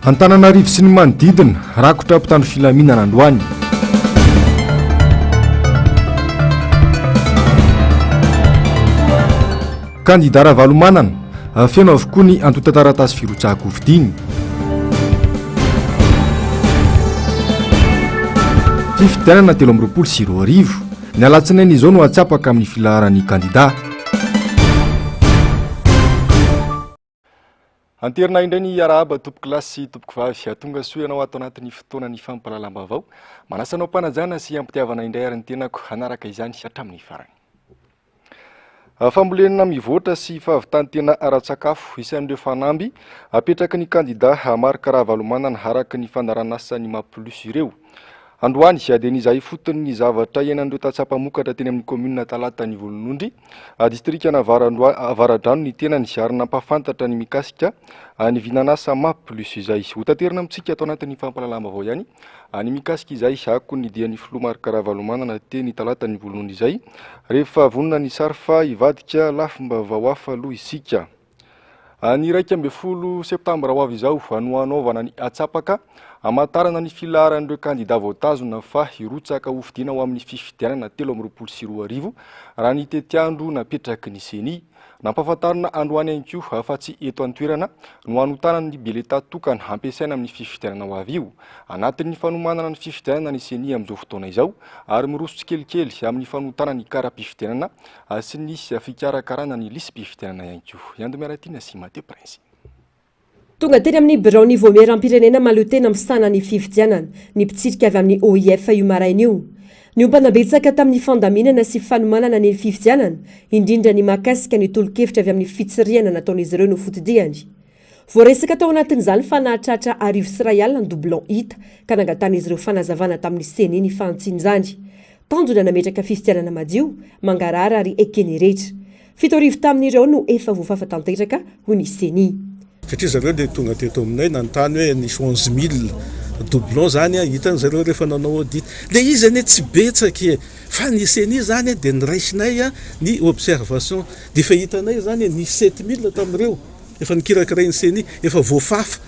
Antananarivo sy ny manodidina, rakotra mpitandro filaminana androany. Kandida Ravalomanana, feno avokoa ny antontan-taratasy firotsahan-kofidiny. Fifidianana 2023, ny alatsinainy izao no hatsapaka amin'ny filaharan'ny kandida. Anterina indray ny arahaba tompokolahy sy tompokovavy. Tonga soa ianao ato anatin'ny fotoanan'ny fampahalalam-baovao. Manasa anao am-panajana sy am-pitiavana indray ary ny tenako hanaraka izany hatramin'ny farany. Fambolena mivoatra sy fahavitan-tena ara-tsakafo, isan'ireo fanamby apetraky ny kandida Marc Ravalomanana araka ny fandaharanasan'ny Map Plus ireo. Androany dia nizaha ifotony ny zavatra iainan'ireo tantsaha mpamokatra teny amin'ny kaominina Talata ny Volonondry, distrikan'Avaradrano ny tenany ary nampahafantatra ny mikasika ny vinanasa Map Plus izay. Hotaterina amintsika ato anatin'ny fampahalalam-baovao ihany ny mikasika izay akon'ny dian'ny filoha Marc Ravalomanana teny Talata ny Volonondry izay rehefa vonona ny sary fa hivadika lafim-baovao hafa aloha isika. Ny 11 septambra ho avy izao no hanaovana ny atsapaka hamantarana ny filaharan'ireo kandida voatazona fa hirotsaka hofidiana ho amin'ny fifidianana 2023 raha ny tetiandro napetraky ny Ceni. Nampahafantarina androany ihany koa fa tsy eto an-toerana no hanotana ny biletà tokana hampiasaina amin'ny fifidianana ho avy io. Anatin'ny fanomanana ny fifidianana ny Ceni amin'izao fotoana izao ary miroso tsikelikely amin'ny fanotana ny kara-pifidianana sy ny fikarakarana ny lisi-pifidianana ihany koa. I Ando Miaratiana sy Mathieu Prince. Tonga teny amin'ny biraon'ny Vaomieram-pirenena mahaleotena misahana ny fifidianana, ny mpitsirika avy amin'ny OIF io maraina io. Niompana betsaka tamin'ny fandaminana sy fanomanana ny fifidianana, indrindra ny mahakasika ny tolo-kevitra avy amin'ny fitsirihana nataon'izy ireo no fotodiany. Voaresaka tao anatin'izany fa nahatratra 1100 ny doublon hita ka nangatahan'izy ireo fanazavana tamin'ny Ceni ny fahantsian'izany. Tanjona nametraka fifidianana madio, mangarahara ary eken'ny rehetra. 7000 tamin'ireo no efa voafafa tanteraka, hoy ny Ceni. Satria zareo dia tonga teto aminay nanontany hoe nisy 11 000 doublons zany hitan zareo rehefa nanao audit. Le izy anie tsy betsaka e! Fa ny Ceni zany dia niraisinay ny observation dia efa hitanay zany nisy 7000 tamin'ireo. Efa nikirakirain'ny ceni, efa voafafa,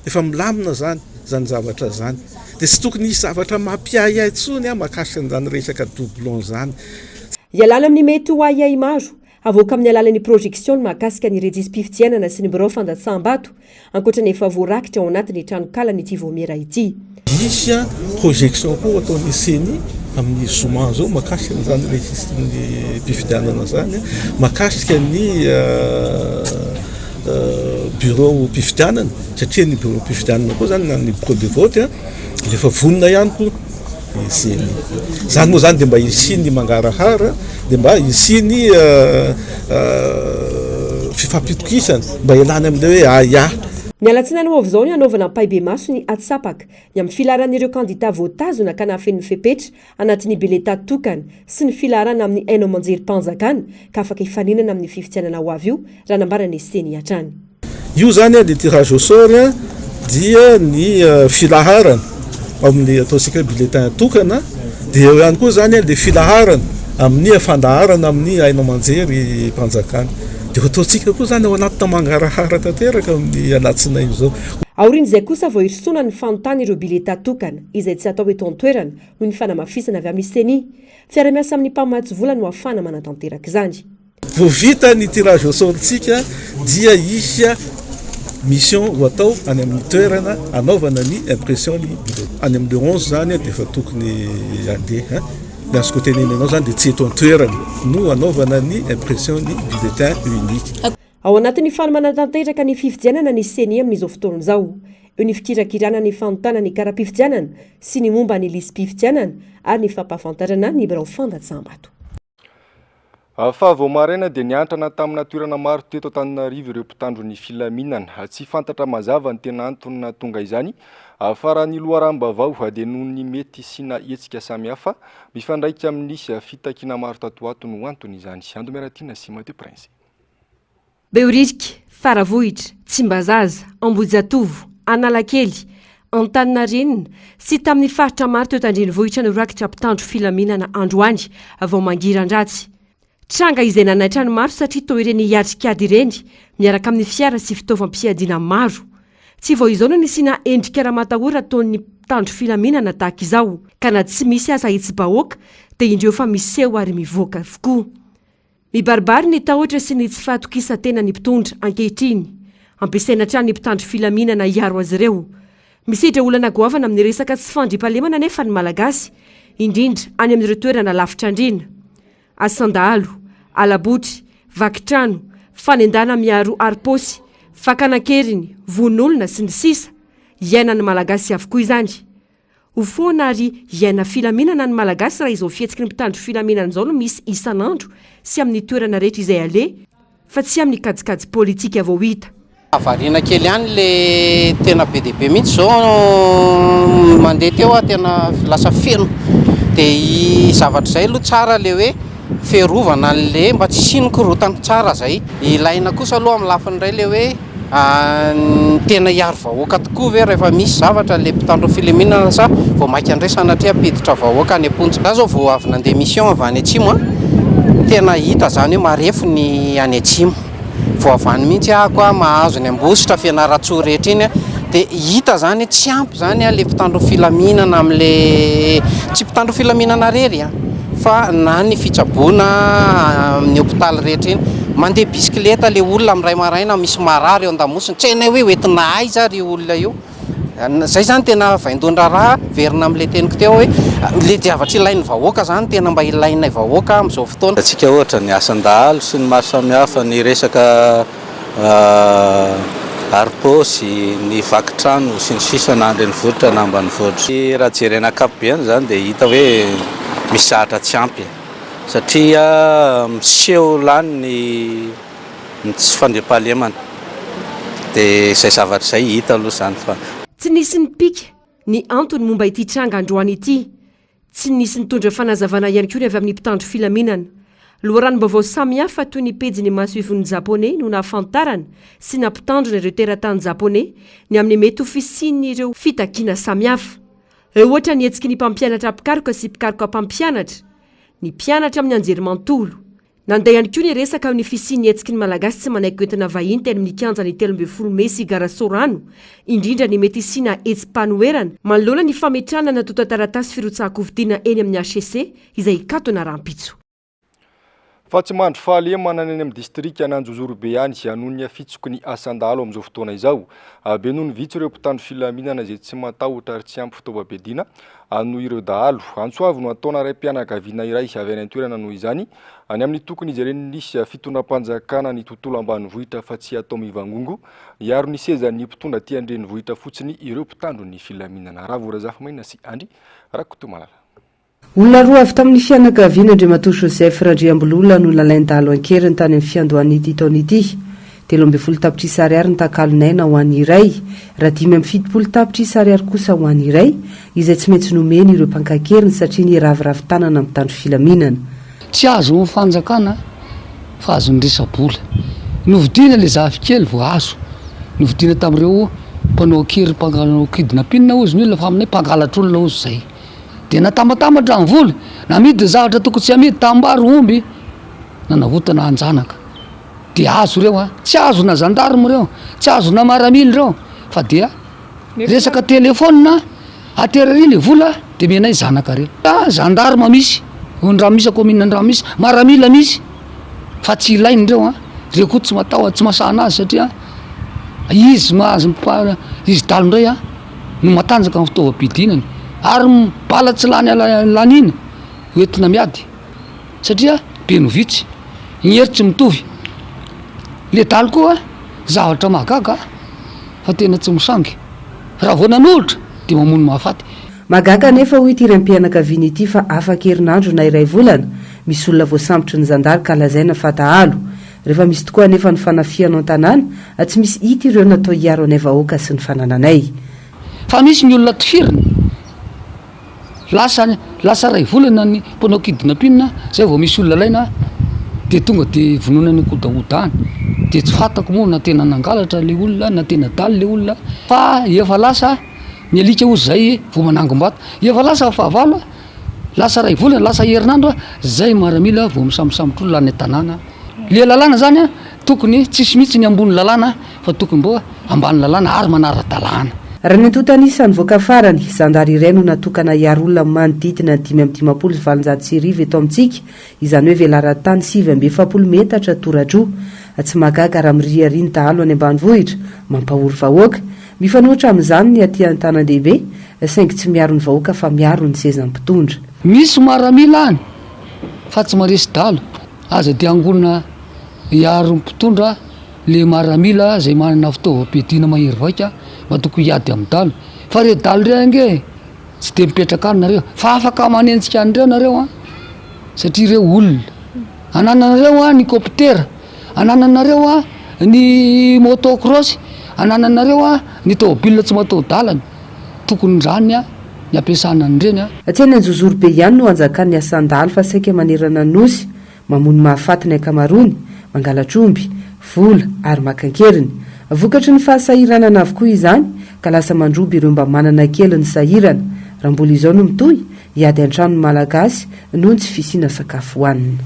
efa milamina zany zany zavatra zany. Dia tsy tokony hisy zavatra mampiahiahy intsony mahakasika an'izany resaka doublon zany. Ialana amin'ny mety ho ahiahy maro, havoaka amin'ny alalan'ny projection ny mahakasika ny rejisi-pifidianana sy ny birao fandatsaham-bato, ankoatra ny efa voarakitra ao anatin'ny tranonkalan'ity vaomiera ity. Hisy projection koa ataon'ny ceni amin'ny zoma izao mahakasika an'izany registre-n'ny mpifidianana izany, mahakasika ny bureau mpifidianana satria ny bureau mpifidianana koa izany na ny bureau de vote dia efa vonona ihany koa ny ceni. Izany moa izany dia mba hisian'ny mangarahara, dia mba hisian'ny fifampitokisana, mba hialana amin'ilay hoe ahiahy. Ny alatsinainy ho avy izao no hanaovana ampahibemaso ny atsapaka ny amin'ny filaharan'ireo kandida voatazona ka nahafeno ny fepetra anatin'ny biletà tokana sy ny filaharana amin'ny haino aman-jerim-panjakana ka afaka hifaninana amin'ny fifidianana ho avy io, raha nambaran'ny Ceni hatrany. Io izany le tirage au sort dia ny filaharana ao amin'ny ataontsika hoe bulletin tokana dia eo ihany koa izany le filaharana amin'ny fandaharana amin'ny haino aman-jery mpanjakana. Dia ho ataontsika koa izany ao anatina mangarahara tanteraka amin'ny alatsinainy izao. Aorian'izay kosa vao hirosoana ny fanontana ireo biletà tokana, izay tsy hatao eto an-toerana, hoy ny fanamafisana avy amin'ny Ceni. Fiara-miasa amin'ny mpamatsy vola no hahafahana manatanteraka izany. Vao vita ny tirage au sort-ntsika dia hisy mission ho atao any amin'ny toerana hanaovana ny impression ny bulletin. Any amin'ny le 11 izany dia efa tokony handeha. Ny azoko tenenina anao izany dia tsy eto an-toerana no hanaovana ny impression ny bulletin unique. Ao anatin'ny fanomanana tanteraka ny fifidianana ny Ceni amin'izao fotoana izao. Eo ny fikirakirana ny fanontana ny kara-pifidianana sy ny momba ny lisi-pifidianana ary ny fampahafantarana ny birao fandatsaham-bato. Fa vao maraina dia niantrana tamina toerana maro teto Antananarivo ireo mpitandro ny filaminana. Tsy fantatra mazava ny tena antony nahatonga izany fa raha ny loharanom-baovao dia noho ny mety hisiana hetsika samihafa mifandraika amin'ny fitakiana maro tato ho ato no anton'izany. Ando Miaratiana sy Mathieu Prince. Behoririka, Faravohitra, Tsimbazaza, Ambohijatovo, Analakely, Antaninarenina sy tamin'ny faritra maro teto an-drenivohitra no raikitra mpitandro filaminana androany vao mangiran-dratsy. Tranga izay nanaitra ny maro satria toa ireny hiatrik'ady ireny miaraka amin'ny fiara sy fitaovam-piadiana maro. Tsy vao izao no nisiana endrika ramatahora ataon'ny mpitandro filaminana tahaka izao, ka na tsy misy aza hetsi-bahoaka dia indreo fa miseho ary mivoaka avokoa. Mibaribary ny tahotra sy ny tsy fahatokisan-tena ny mpitondra ankehitriny. Ampiasaina hatrany ny mpitandro filaminana hiaro azy ireo. Misedra olana goavana amin'ny resaka tsy fandriampahalemana anefa ny Malagasy, indrindra any amin'ireo toerana lavitra andriana. Asan-dahalo, ala-botry, vaky trano, fanendahana miaro harom-paosy, fakana an-keriny, vono olona, sy ny sisa Iainan'ny Malagasy avokoa izany. Ho foana ary hiaina filaminana ny Malagasy raha izao fihetsiky ny mpitandro filaminana izao no misy isan'andro sy amin'ny toerana rehetra izay aleha fa tsy amin'ny kajikajy politika vao hita. Variana kely ihany le tena be dia be mihitsy zao mandeha teo aho tena lasa feno de i zavatra izay aloha tsara le hoe fiarovana an'le mba tsy hisian'ny korontana, tsara zay. Ilaina kosa aloha amin'ny lafiny iray le hoe ny tena hiaro vahoaka tokoa ve rehefa misy zavatra le mpitandro filaminana sa vao maika indray sanatria hampiditra vahoaka any am-ponja. Za zao vao avy nandeha mission avy any atsimo a, tena hita zany hoe marefo ny any atsimo, vao avy any mihitsy ahako a mahazo ny Ambositra, Fianarantsoa rehetra iny a, de hita zany hoe tsy ampy zany le mpitandro filaminana amle, tsy mpitandro filaminana rery a. Fa na ny fitsaboana amin'ny hopitaly rehetra eny, mandeha bisikileta le olona amin'ny iray maraina misy marary eo an-damosiny, tsy hainay hoe hoentina aiza ary io olona io. Zay zany tena vaindohan-draharaha, miverina amin'ilay teniko teo hoe le zavatra ilain'ny vahoaka zany tena mba ilainay vahoaka amin'izao fotoana. Hitantsika ohatra ny asan-dahalo sy ny maro samihafa, ny resaka Harom-paosy, ny vaky trano sy ny sisa na an-drenivohitra na ambanivohitra. Raha jerena ankapobeny izany dia hita hoe misy zavatra tsy ampy satria miseho lany ny ny tsy fandriampahalemana dia izay zavatra izay hita aloha izany fa. Tsy nisy nipika ny antony momba ity tranga androany ity. Tsy nisy nitondra fanazavana ihany koa ny avy amin'ny mpitandro filaminana. Loharanom-baovao samihafa toy ny pejin'ny masoivohon'ny Japoney no nahafantarana sy nampitandrina ireo teratany Japoney ny amin'ny mety ho fisian'ireo fitakiana samihafa. Eo ohatra ny hetsiky ny mpampianatra mpikaroka sy mpikaroka mpampianatra, ny mpianatra amin'ny anjerimanontolo. Nandeha ihany koa ny resaka amin'ny fisian'ny hetsiky ny Malagasy tsy manaiky hoentina vahiny teny amin'ny kianjan'ny 13 mey sy Gara Sorano, indrindra ny mety hisiana hetsi-panoherana manoloana ny fametrahana ny antontan-taratasy firotsahan-kofidina eny amin'ny hcc izay hikatona rahampitso. Fa tsy mandry fahalemana ny any amin'ny distrikan'Anjozorobe any noho ny hafitsoky ny asan-dahalo amin'izao fotoana izao. Be noho ny vitsy ireo mpitandro filaminana izay tsy matahotra ary tsy ampy fitaovam-piadiana noho ireo dahalo. Antso avo no ataona raim-pianakaviana iray avy any an-toerana noho izany, ny amin'ny tokony hijeren'ny fitondram-panjakana ny tontolo ambanivohitra fa tsy atao mivangongo hiaro ny sezan'ny mpitondra aty an-drenivohitra fotsiny ireo mpitandro ny filaminana. Ravo Razafimaina sy Andry Rakotomalala. Olona roa avy tamin'ny fianakaviana Andriamatoa Joseph Randriambololona no nalain-dahalo an-keriny tany amin'ny fiandohan'ity taona ity. 13 tapitrisa ariary ny takalon'aina ho an'ny iray, raha 75 tapitrisa ariary kosa ho an'ny iray, izay tsy maintsy nomeny ireo mpankakeriny satria niraviravy tanana mpitandro filaminana. Tsy azon'ny fanjakana fa azon'ny resa-bola. Novidiana ilay zafikely vao azo. Novidiana tamin'ireo mpanao an-keriny mpanao kidnapping hozy ny olona fa aminay mpangalatr'olona hozy izay. Dia natambatambatra ny vola, namidy ny zavatra tokony tsy hamidy, tanimbary, omby, nanavotana an-janaka. Dia azo ireo an! Tsy azona gendarme ireo, tsy azona maramila ireo fa dia resaka téléphone atero ary le vola dia omenay zanakareo. Ah, gendarme misy, Andramisa commune Andramisa, maramila misy fa tsy ilaina ireo an! Ireo koa tsy matahotra, tsy mahasahana azy satria izy mahazo izy dalo indray an no matanjaka amin'ny fitaovam-piadinany ary bala tsy lany laniana hoentina miady. Satria be no vitsy, ny hery tsy mitovy. Le dalo koa zavatra mahagaga fa tena tsy misangy. Raha vao nanolotra dia mamono mahafaty. Mahagaga anefa hoy ity raim-pianakaviana ity fa afaka herinandro na iray volana, misy olona voasambotry ny zandary ka lazaina fa dahalo. Rehefa misy tokoa anefa ny fanafihana ao an-tanàna, tsy misy hita ireo natao hiaro anay vahoaka sy ny fanananay. Fa misy ny olona tifirina. Lasa lasa ray volana ny mpanao kidnapping zay vao misy olona alaina de tonga de vonoina any an-kodahoda any, de tsy fantako moa na tena nangalatra le olona na tena adala le olona fa efa lasa ny alika hozy zay vao manangom-bato, efa lasa ny fahavalo, lasa ray volana, lasa herinandro zay maramila vao misambosambotra olona any an-tanàna, le lalàna zany an. Tokony tsisy mihitsy ny ambony lalàna fa tokony mbo ambany lalàna ary manara-dalàna. Raha ny antontan'isa nivoaka farany, zandary iray no natokana hiaro olona manodidina ny 1855 eto amintsika, izany hoe velaran-tany 49 metatra tora-droa. Tsy mahagaga raha miriaria ny dahalo any ambanivohitra, mampahory vahoaka. Mifanohitra amin'izany ny aty an-tanan-dehibe, saingy tsy miaro ny vahoaka fa miaro ny sezan'ny mpitondra. Misy maramila any fa tsy maresy dahalo. Aza dia angonina hiaro ny mpitondra le maramila zay manana fitaovam-piadiana mahery vaika mba tokony hiady amin'ny dahalo. Fa reo dahalo reo ange tsy de mipetraka any nareo fa afaka manenjika an'ireo nareo an, satria ireo olona. Anananareo an ny coptera, anananareo an ny moto cross, anananareo an ny tômôbila tsy mataho-dalana. Tokony izany an ny ampiasana an'ireny an. Tsy eny Anjozorobe ihany no anjakan'ny asan-dahalo fa saika manerana ny Nosy. Mamono mahafaty ny ankamaroany, mangalatra omby, vola ary maka an-keriny. Vokatry ny fahasahiranana avokoa izany ka lasa mandroba ireo mba manana kely ny sahirana. Raha mbola izao no mitohy, hiady an-trano ny Malagasy noho ny tsy fisiana sakafo hohanina.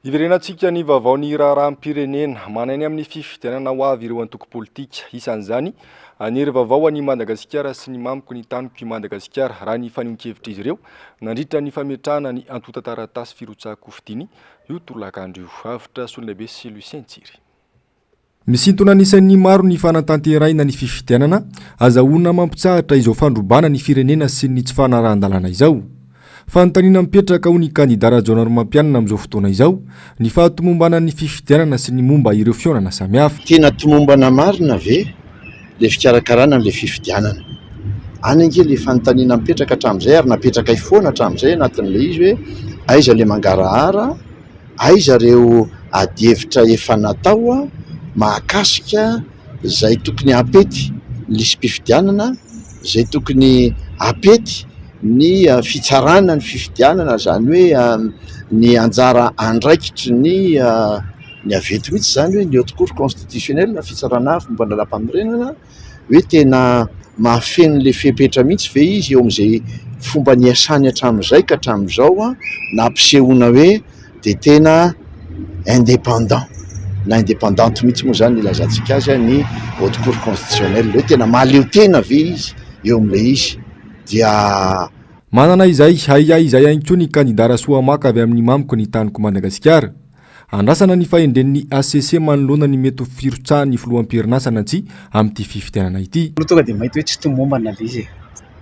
Hiverenantsika ny vaovaon'ny raharaham-pirenena. Manainy amin'ny fifidianana ho avy ireo antoko politika. Isan'izany ny Hery Vaovao an'i Madagasikara sy ny Mamiko ny Taniko i Madagasikara, raha ny fanehoan-kevitr'izy ireo nandritra ny fametrahana ny antontan-taratasy firotsahan-kofidiny io tolakandro io. Avotra Solonaibe sy Lucien Tsiry. Misintona ny sain'ny maro ny fanatanterahina ny fifidianana, azahoana mampitsahatra izao fandrobana ny firenena sy ny tsy fanarahan-dalàna izao. Fanontaniana mipetraka ho ny kandida Rajaonarimampianina amin'izao fotoana izao, ny fahatomombanan'ny fifidianana sy ny momba ireo fihaonana samihafa. Tena tomombana marina ve le fikarakarana an'le fifidianana? Any ange le fanontaniana mipetraka hatramin'izay ary napetrakay foana hatramin'izay anatin'le izy hoe aiza le mangarahara? Aiza ireo adihevitra efa natao mahakasika izay tokony hampety ny lisi-pifidianana, izay tokony hampety ny fitsarana ny fifidianana, izany hoe ny anjara andraikitry ny ny avy eto mihitsy izany hoe ny haute cour constitutionnelle, fitsarana avo momba ny lalàmpanorenana. hoe tena mahafeno ilay fepetra mihitsy ve izy eo amin'izay fomba niasany hatramin'izay ka hatramin'izao nampisehoana hoe dia tena indépendant na indépendante mihitsy moa izany ilazantsika azy ny haute cour constitutionnelle hoe tena mahaleo tena ve izy eo amin'ilay izy dia Manana izay ahiahy izay ihany koa ny kandida Rasoamaka avy amin'ny Mamiko ny Taniko Madagasikara. Andrasana ny fahendren'ny hcc manoloana ny mety ho firotsahan'ny filoham-pirinasa na tsia amin'ity fifidianana ity. Aloha tonga dia mahita hoe tsy tomombana ilay izy e.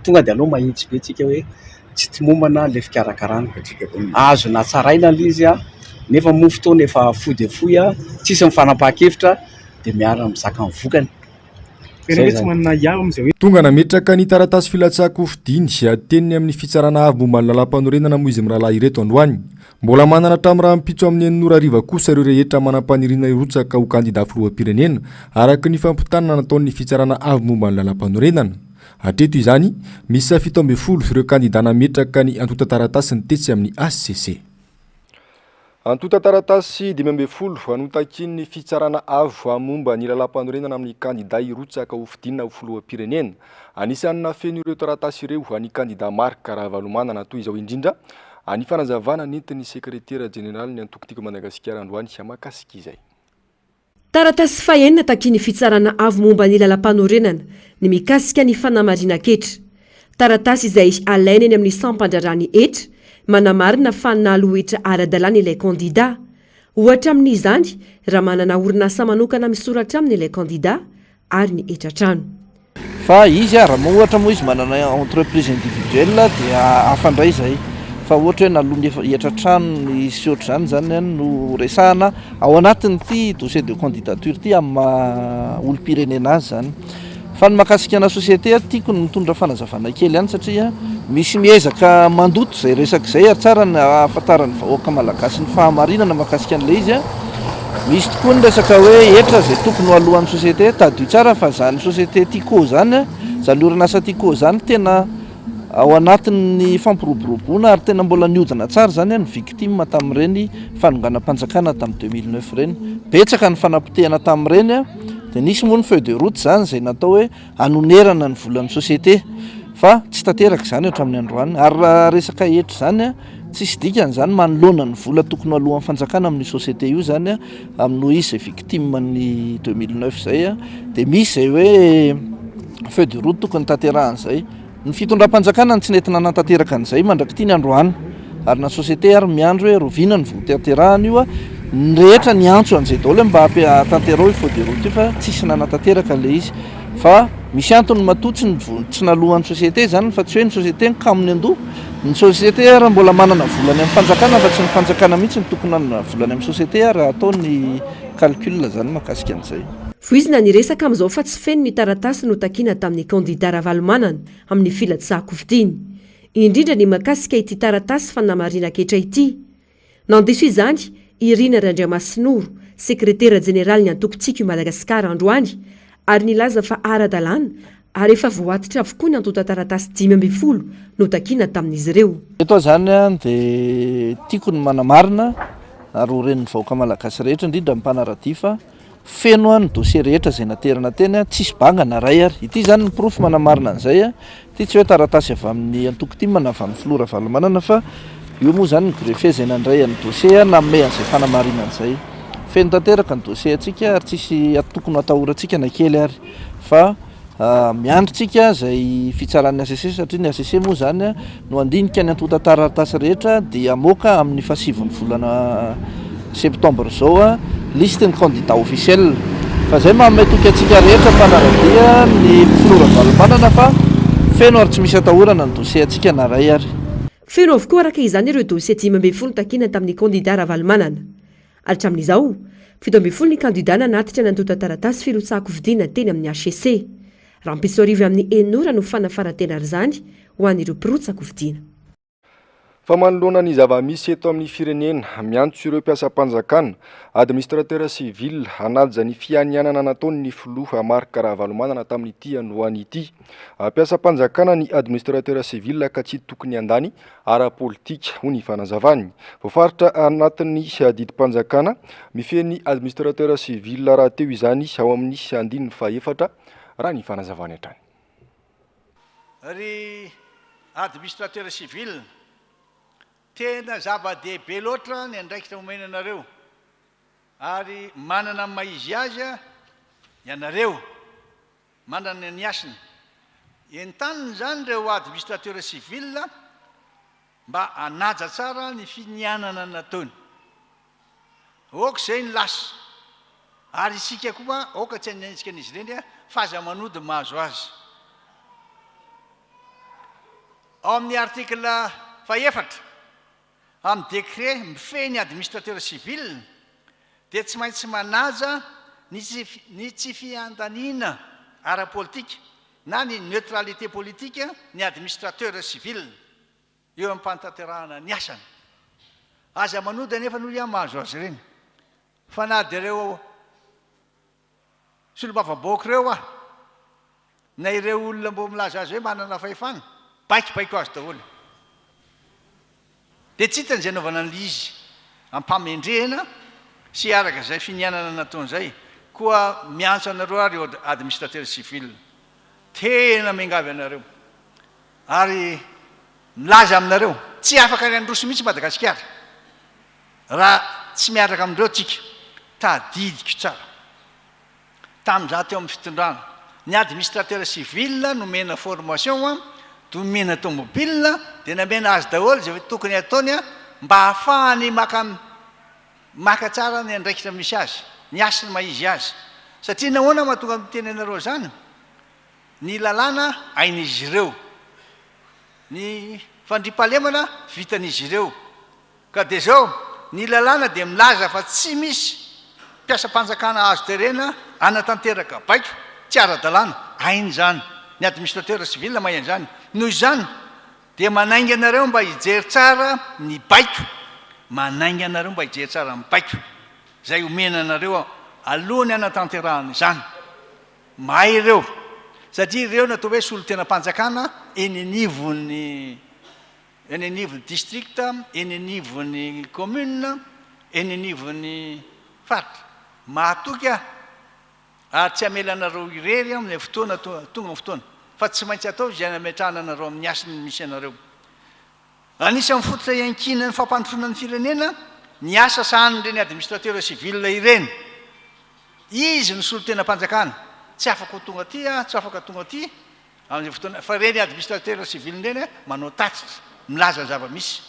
Tonga dia aleo mahitsy be tsika hoe tsy tomombana ilay fikarakarana. Azo natsaraina ilay izy nefa moa fotoana efa fohy dia fohy, tsisy ny fanapahan-kevitra dia miara-mizaka ny vokany. Tonga nametraka ny taratasy filatsahan-kofidiny teny amin'ny Fitsarana Avo momba ny Lalàmpanorenana moa izy mirahalahy ireto androany. Mbola manana hatramin'ny rahampitso amin'ny enina ora hariva kosa ireo rehetra manam-paniriana hirotsaka ho kandida filoham-pirenena, araka ny fampitana nataon'ny Fitsarana Avo momba ny Lalàmpanorenana. Hatreto izany, miisa 17 ireo kandida nametraka ny antontan-taratasiny tetsy amin'ny hcc. Antontan-taratasy 15 notakian'ny Fitsarana Avo momba ny lalàmpanorenana amin'ny kandida hirotsaka hofidiana ho filoham-pirenena. Anisan'ny nafeno ireo taratasy ireo ny kandida Marc Ravalomanana. Toy izao indrindra ny fanazavana nentin'ny sekretera jeneralin'ny antoko Tiako Madagasikara androany mahakasika izay. Taratasy fahenina takian'ny Fitsarana Avo momba ny Lalàmpanorenana ny mikasika ny fanamarinan-ketra. Taratasy izay alaina eny amin'ny sampan-draharahan'ny hetra, manamarina fa naloa hetra ara-dalàna ilay kandida. Ohatra amin'izany, raha manana orinasa manokana misoratra aminy ilay kandida, ary ny hetra-trano. Fa izy a, raha moa ohatra moa izy manana entreprise individuelle dia hafa indray izay. Fa ohatra hoe naloa ny hetra tranony sy ohatr'izany izany no resahana ao anatin'ity dossier de candidature ity amin'ny maha olom-pirenena azy izany. Fa ny mahakasika ana société tiako ny mitondra fanazavana kely ihany satria misy miezaka mandoto izay resaka izay ary tsara ny ahafantaran'ny vahoaka malagasy ny fahamarinana mahakasika an'ilay izy. Misy tokoa ny resaka hoe hetra izay tokony ho aloan'ny société, tadidio tsara fa izany société Tiko izany, izany orinasa Tiko izany tena ao anatin'ny fampiroboroboana ary tena mbola nihodina tsara izany ny victime tamin'ireny fanonganam-panjakana tamin'ny 2009 ireny. Betsaka ny fanapotehana tamin'ireny, dia nisy moa ny feuille de route izany izay natao hoe hanonerana ny volan'ny société fa tsy tanteraka izany hatramin'ny androany. Ary raha resaka hetra izany. Tsisy dikany izany manoloana ny vola tokony ho aloan'ny fanjakana amin'io société io izany amin'ny noho izy izay victime ny 2009 izay dia misy izay hoe feuille de route tokony tanterahana izay. Ny fitondram-panjakana no tsy nety nanatanteraka an'izay mandrak'ity ny androany ary na société ary miandry hoe rahoviana no vao tanterahana io. Ny rehetra niantso an'izay daholo hoe mba atanterao io feuille de route io fa tsisy nanatanteraka ilay izy. Fa misy antony matoa tsy tsy naloan'ny société izany fa tsy hoe ny société no kamo ny andoha. Ny société ary mbola manana vola any amin'ny fanjakana fa tsy ny fanjakana mihitsy no tokony hanana vola any amin'ny société ary raha atao ny calcul izany mahakasika an'izay. Voizina ny resaka amin'izao fa tsy feno ny taratasy notakiana tamin'ny kandida Ravalomanana amin'ny filatsahan-kofidiny. Indrindra ny mahakasika ity taratasy fanamarinan-ketra ity. Nandiso izany i Rina Randriamasinoro, sekretera jeneralin'ny antoko Tiako i Madagasikara androany ary nilaza fa ara-dalàna ary efa voatitra avokoa ny antontan-taratasy 15 notakiana tamin'izy ireo. Eto aho izany dia tiako ny manamarina ary ho ren'ny vahoaka malagasy rehetra indrindra ny mpanara-dia fa Feno ny dossier rehetra izay naterina teny, tsisy banga na ray ary. Ity izany ny porofo manamarina an'izay, ity tsy hoe taratasy avy amin'ny antoko tim na avy amin'ny filoha Ravalomanana fa io moa izany ny greffier izay nandray ny dossier nanome an'izay fanamarinana izay. Feno tanteraka ny dossier antsika ary tsisy tokony hatahorantsika na kely ary fa Miandry tsika izay fitsaran'ny hcc satria ny hcc moa izany no handinika ny antontan-taratasy rehetra dia hamoaka amin'ny fahasivin'ny volana septembre izao liste ny candidat officiel. Fa izay manome toky antsika rehetra mpanara-dia ny filoha Ravalomanana fa feno ary tsy misy atahorana ny dossier antsika na iray ary. Feno avokoa araka izany ireo dossier 15 takiana tamin'ny kandida Ravalomanana. Hatramin'izao, 17 ny kandidà nanatitra ny antontan-taratasy firotsahan-kofidina teny amin'ny hcc. Rahampitso hariva amin'ny enina ora no fanafaran-tena izany ho an'ireo mpirotsa-kofidina. Fa manoloana ny zava-misy eto amin'ny firenena, miantso ireo mpiasam-panjakana, administrateur civil, hanaja ny fianianana nataony ny filoha Marc Ravalomanana tamin'ity androany ity. Mpiasam-panjakana ny administrateur civil ka tsy tokony handany ara-politika, hoy ny fanazavany. Voafaritra anatin'ny didim-panjakana mifehy ny administrateur civil rahateo izany ao amin'ny andininy fahefatra, raha ny fanazavany hatrany. Ry administrateur civil, tena zava-dehibe loatra ny andraikitra omena anareo ary manana ny maha izy azy ianareo. Manana ny hasiny. Entanina izany ireo administrateur civil mba hanaja tsara ny finianana nataony. Aoka izay ny lasa. Ary isika koa aoka tsy hanenjika an'izy ireny fa aza manody ny mahazo azy. Ao amin'ny article fahefatra amin'ny décret mifehy ny administrateur civil dia tsy maintsy manaja ny ny tsy fiandaniana ara-politika na ny neutralité politique ny administrateur civil eo am-panatanterahana ny asany. Aza manody anefa hoy aho mahazo azy ireny fa na dia ireo Solombavambahoaka ireo aho na ireo olona mbo milaza azy hoe manana fahefana, baikobaiko azy daholo. Dia tsy hitany izay anaovana an'ilay izy am-pamendrehana sy araka izay finianana nataony izay. Koa miantso anareo aho ry administrateur civil, tena miangavy anareo ary milaza aminareo, tsy afaka ny handroso mihitsy Madagasikara Raha tsy miaraka amin'ireo tsika, tadidiko tsara, tamin'izaho teo amin'ny fitondrana, ny administrateur civil nomena formation, nomena tomobile, dia namena azy daholo izay tokony hataony mba hahafahany maka maka tsara ny andraikitra misy azy, ny hasiny maha izy azy. Satria nahoana mahatonga miteny anareo izany? Ny lalàna hain'izy ireo, ny fandriampahalemana vitan'izy ireo. Ka dia izao, ny lalàna dia milaza fa tsy misy mpiasam-panjakana azo terena hanatanteraka baiko tsy ara-dalàna, hainy izany, ny administrateur civil mahay an'izany. Noho izany dia manainga anareo mba hijery tsara ny baiko, manainga anareo mba hijery tsara ny baiko izay omena anareo alohan'ny hanatanterahana izany. Mahay ireo, satria ireo no atao hoe solontenam-panjakana eny anivon'ny. Eny anivon'ny district, eny anivon'ny commune, eny anivon'ny faritra. Mahatoky aho ary tsy hamela anareo irery aho amin'ilay fotoana tonga ny fotoana fa tsy maintsy atao izay hametrahana anareo amin'ny hasiny misy anareo. Anisan'ny fototra iankinan'ny fampandrosoana ny firenena ny asa sahanin'ireny administrateur civil ireny. Izy no solontenam-panjakana. Tsy afaka ho tonga aty aho, tsy afaka tonga aty amin'izay fotoana, fa ireny administrateur civil ireny manao tatitra, milaza ny zava-misy.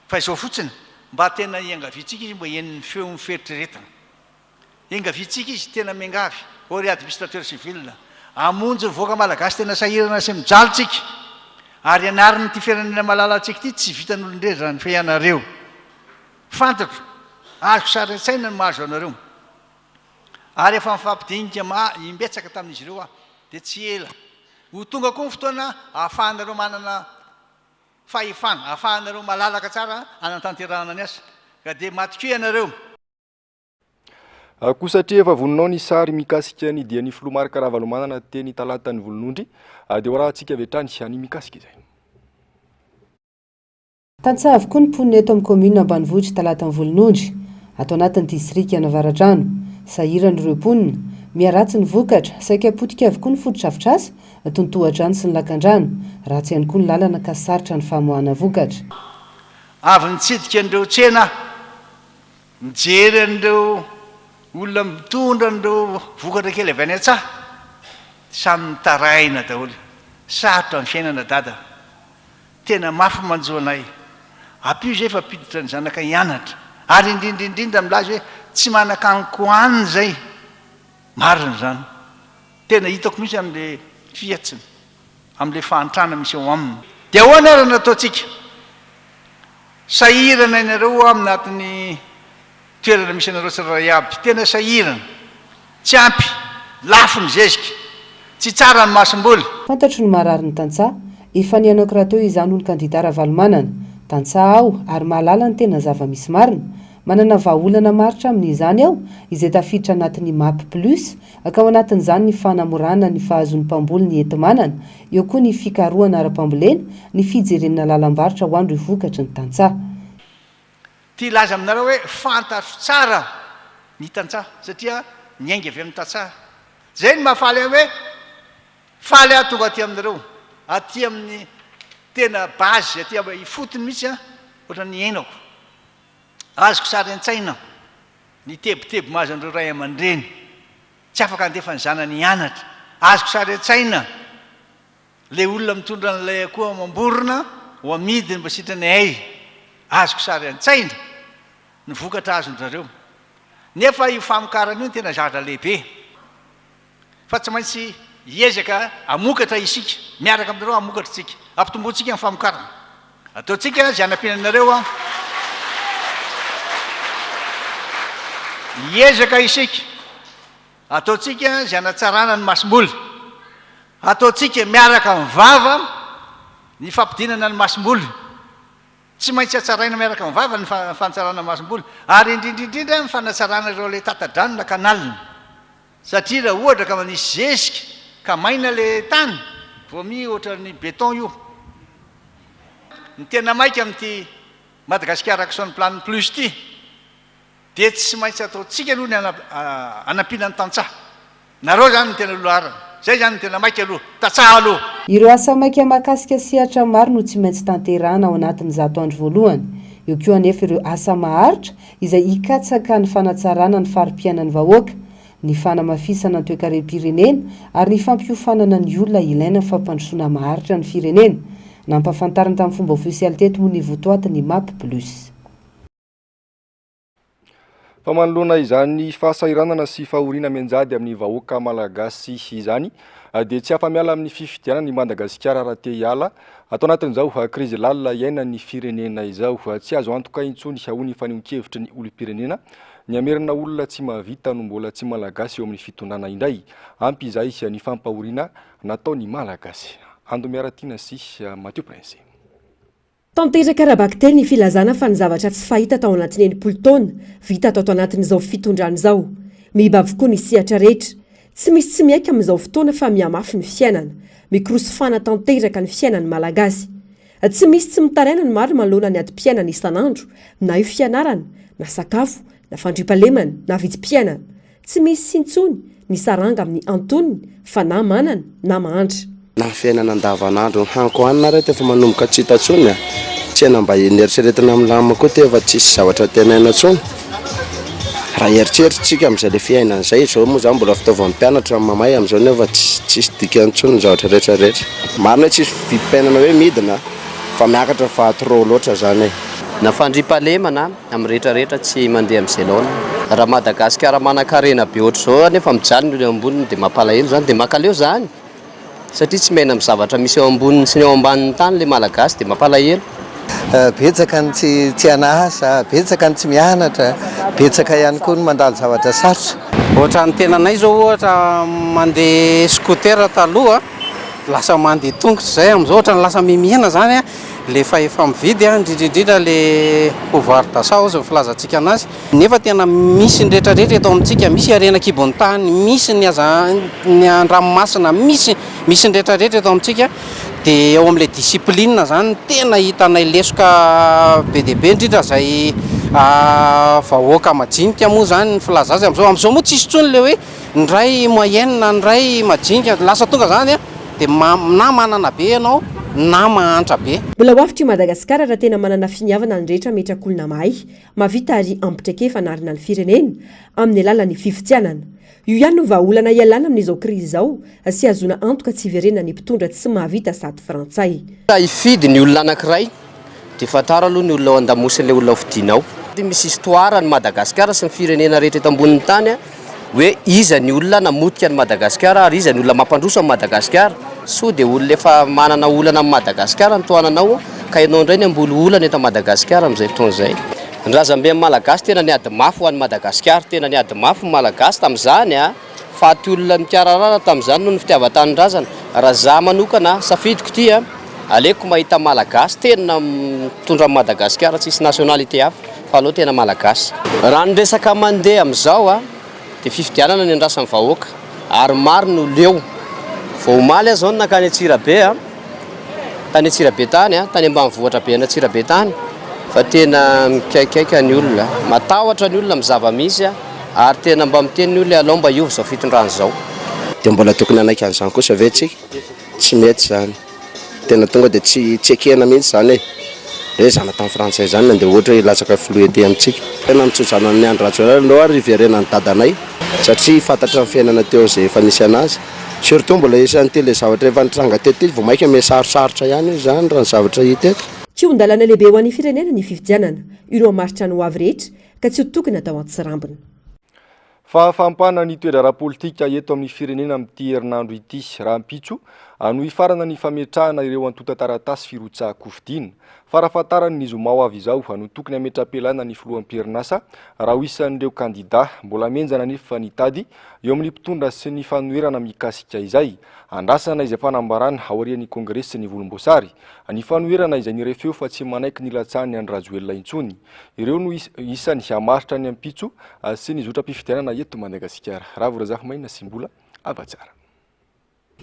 Fa izao fotsiny, mba tena iangaviantsika izy mba hihaino ny feon'ny fieritreretana. Engaviantsika izy, tena miangavy, ô ry administrateur civil, hamonjy ny vahoaka malagasy tena sahirana sy mijaly tsika, ary hianarin'ity firenena malalantsika ity, tsy vitan'olon-drery izany fa ianareo. Fantatro, azoko sary an-tsaina ny mahazo anareo. Ary efa nifampidinika ma imbetsaka tamin'izy ireo aho, dia tsy ela. Ho tonga koa ny fotoana ahafahanareo manana fahefana, ahafahanareo malalaka tsara hanatanterahana ny asa. Ka dia matokia ianareo. Koa satria efa voninao ny sary mikasika ny dian'ny filoha Marc Ravalomanana teny Talatan'ny Volonondry dia hoarahantsika avy hatrany ny mikasika izay. Tantsaha avokoa ny mponina eto amin'ny kaominina ambanivohitr'i Talatan'ny Volonondry, ato anatin'ny distrikan'Avaradrano. Sahirana ireo mponina. Miharatsy ny vokatra, saika potika avokoa ny fotodrafitrasa, toy ny tohadrano sy ny lakandrano. Ratsy ihany koa ny lalana ka sarotra ny famoahana vokatra. Avy nitsidika an'ireo tsena aho. Mijery an'ireo olona mitondra an'ireo vokatra kely avy any an-tsaha, samy mitaraina daholo. Sarotra ny fiainana dada. Tena mafy ny manjo anay. Ampio izay fa hampiditra ny zanaka hianatra. Ary indrindra indrindra milaza hoe tsy manan-kanin-kohanina izay. Marina izany. Tena hitako mihitsy amin'ilay fihetsiny, amin'ilay fahantrana misy ao aminy. Dia ahoana ary no ataontsika? Sahirana ianareo ao anatin'ny toerana misy anareo tsirairay aby. Tena sahirana. Tsy ampy. Lafo ny zezika. Tsy tsara ny masomboly. Fantatro ny marary ny tantsaha, efa niainako rahateo izany hoy ny kandida Ravalomanana. Tantsaha aho ary mahalala ny tena zava-misy marina. Manana vahaolana maharitra amin'izany aho izay tafiditra anatin'ny Map Plus ka ao anatin'izany ny fanamorana ny fahazoan'ny mpamboly ny enti-manana, eo koa ny fikarohana ara-pambolena, ny fijerena lalam-barotra ho an'ireo vokatry ny tantsaha. Te hilaza aminareo hoe fantatro tsara ny tantsaha satria niainga avy amin'ny tantsaha. Izay no mahafaly ahy hoe faly aho tonga aty aminareo, aty amin'ny tena base, aty ifotony mihitsy an, ohatran'ny niainako. Azoko sary an-tsaina ny tebiteby mahazo an'ireo ray aman-dreny tsy afaka handefa ny zanany hianatra. Azoko sary an-tsaina ilay olona mitondra an'ilay akoho amam-borona ho amidiny mba sitrany hay. Azoko sary an-tsaina ny vokatra azon-dry zareo. Nefa io famokarana io no tena zavatra lehibe. Fa tsy maintsy hiezaka hamokatra isika, miaraka aminareo hamokatra isika. Ampitombointsika ny famokarana. Ataontsika izay hanampiana anareo an. Hiezaka isika. Ataontsika izay hanatsarana ny masomboly. Ataontsika miaraka amin'ny vava ny fampidinana ny masomboly. Tsy maintsy hatsaraina miaraka amin'ny vava ny fanatsarana ny masomboly. Ary indrindra indrindra ny fanatsarana ireo ilay tata-drano na canal. Satria raha ohatra ka manisy zezika ka maina le tany, vao miha ohatran'ny béton io. Ny tena maika amin'ity Madagascar Action Plan Plus ity dia tsy maintsy ataontsika aloha ny hanampiana ny tantsaha. Nareo izany no tena loharana. Izay izany no tena maika aloha. Tantsaha aloha. Ireo asa maika mahakasika sehatra maro no tsy maintsy tanterahana ao anatin'ny zato andro voalohany. Eo koa anefa ireo asa maharitra izay hikatsaka ny fanatsarana ny fari-piainan'ny vahoaka, ny fanamafisana ny toekarem-pirenena ary ny fampiofanana ny olona ilaina fampandrosoana maharitra ny firenena. Nampahafantarina tamin'ny fomba ofisialy teto moa ny votoatin'ny Map Plus. Fa manoloana izany fahasahiranana sy fahoriana mianjady amin'ny vahoaka malagasy izany dia tsy afa-miala amin'ny fifidianana i Madagasikara raha te hiala ato anatin'izao krizy lalina iainan'ny firenena izao. Tsy azo antoka intsony hoy ny fanehoan-kevitry ny olom-pirenena ny hamerina olona tsy mahavita no mbola tsy malagasy eo amin'ny fitondrana indray. Ampy izay ny fampahoriana natao ny malagasy. Ando Miaratiana sy Mathieu Prince. Tanteraka ara-bakiteny ny filazana fa ny zavatra tsy fahita tao anatin'ny 60 taona, vita tato anatin'izao fitondrana izao. Miiba avokoa ny sehatra rehetra. Tsy misy tsy miaiky amin'izao fotoana fa mihamafy ny fiainana. Mikorosofana tanteraka ny fiainan'ny Malagasy. Tsy misy tsy mitaraina ny maro manoloana ny adim-piainana isan'andro, na io fianarana, na sakafo, na fandriampahalemana, na vidim-piainana. Tsy misy intsony ny saranga amin'ny antonony fa na manana na mahantra. Na ny fiainana andavanandro, ny haniko hanina reto efa manomboka tsy hita intsony a! Tsena mba neritreretina milamina koa ty efa tsisy zavatra antenaina intsony. Raha eritreritsika amin'izay le fiainana izay, izao moa zany mbola fitaovan'ny mpianatra ny mamay amin'izao nefa tsisy dikany intsony ny zavatra rehetra rehetra. Marina hoe tsisy vidim-piainana hoe midina fa miakatra fa trop loatra zany e. Na fandriampahalemana amin'ny rehetra rehetra tsy mandeha amin'izay laoniny. Raha Madagasikara manankarena be ohatr'izao nefa mijaly ny olona eo amboniny dia mampalahelo zany dia mankaleo zany. Satria tsy miaina amin'ny zavatra misy eo amboniny sy ny eo ambanin'ny tany ilay Malagasy dia mampalahelo. Betsaka ny tsy tsy an'asa, betsaka ny tsy mianatra, betsaka ihany koa ny mandalo zavatra sarotra. Ohatran'ny tenanay zao ohatra mandeha scooter taloha lasa mandeha tongotra izay amin'izao ohatran'ny lasa mihemihena zany le fahefa-mividy indrindra indrindra le pouvoir d'achat hozy ny filazantsika anazy. Nefa tena misy ny rehetra rehetra eto amintsika, misy harena an-kibon'ny tany, misy ny aza ny an-dranomasina, misy misy ny rehetra rehetra eto amintsika, dia eo amin'ilay discipline zany no tena hitanay lesoka be dia be, indrindra izay vahoaka majinika moa zany ny filaza azy amin'izao, amin'izao moa tsisy intsony ilay hoe ny iray moyenne ny iray majinika, lasa tonga zany an dia na manana be ianao na mahantra be. Mbola ho avotra i Madagasikara raha tena manana finiavana ny rehetra hametraka olona mahay Mahavita ary ampy traikefa hanarina ny firenena amin'ny alalan'ny fifidianana. Io ihany no vahaolana hialana amin'izao krizy izao sy hahazoana antoka tsy hiverenan'ny mpitondra tsy mahavita sady frantsay. Raha hifidy ny olona anankiray dia fantaro aloha ny olona ao andamosin'ilay olona hofidianao. Misy histoire ny Madagasikara sy ny firenena rehetra eto ambonin'ny tany hoe iza ny olona namotika an'i Madagasikara ary iza ny olona mampandroso an'i Madagasikara. Soa dia olona efa manana olana amin'i Madagasikara no tohananao ka ianao indray ny hamboly olana eto Madagasikara amin'izay fotoana izay. Ny razamben'ny Malagasy tena niady mafy ho an'i Madagasikara, tena niady mafy ny Malagasy tamin'izany a! Faty olona nikararara tamin'izany noho ny fitiavan-tanindrazana. Raha za manokana, safidiko ity a, aleoko mahita Malagasy tena mitondra an'i Madagasikara tsisy nationalité hafa fa aleo tena Malagasy. Raha ny resaka mandeha amin'izao a, dia fifidianana ny andrasan'ny vahoaka ary maro no leo. Vao omaly aho izao no nankany Antsirabe a, tany Antsirabe tany a, tany ambanivohitra be any Antsirabe tany fa tena mikaikaika ny olona, matahotra ny olona amin'ny zava-misy a, ary tena mba miteny ny olona hoe alao mba hiova izao fitondrana izao. Dia mbola tokony hanaiky an'izany kosa ve tsika? Tsy mety izany. Tena tonga dia tsy tsy ekena mihitsy izany e! Hoe zanatany frantsay izany no andeha ohatra hoe hilatsaka filoha ety amintsika. Tena mitsodrano an'i Andry Rajoelina aloha ary hiverenan'i dadanay satria fantatra ny fiainana teo izay efa nisy anazy. Surtout mbola isan'ity ilay zavatra efa nitranga teto ity vao mainka miha sarosarotra ihany io izany raha ny zavatra hita eto. Kihon-dalana lehibe ho an'ny firenena ny fifidianana. Io no hamaritra ny hoavy rehetra ka tsy ho tokony hatao an-tsirambina. Fahafampana ny toe-draharaha politika eto amin'ny firenena amin'ity herinandro ity. Rahampitso no hifarana ny fametrahana ireo antontan-taratasy firotsahan-kofidina. Farafahatarany ny zoma ho avy izao no tokony hametra-pialana ny filoha am-perinasa raha ho isan'ireo kandidà. Mbola mihenjana anefa ny tady eo amin'ny mpitondra sy ny fanoherana mikasika izay. Andrasana izay fanambarana aorian'ny kongresin'ny volomboasary. Ny fanoherana izay niray feo fa tsy manaiky ny hilatsahan'i Andry Rajoelina intsony. Ireo no isan'ny hamaritra ny ampitso sy ny zotram-pifidianana eto Madagasikara. Ravo Razafimaina sy Mbola Avatsara.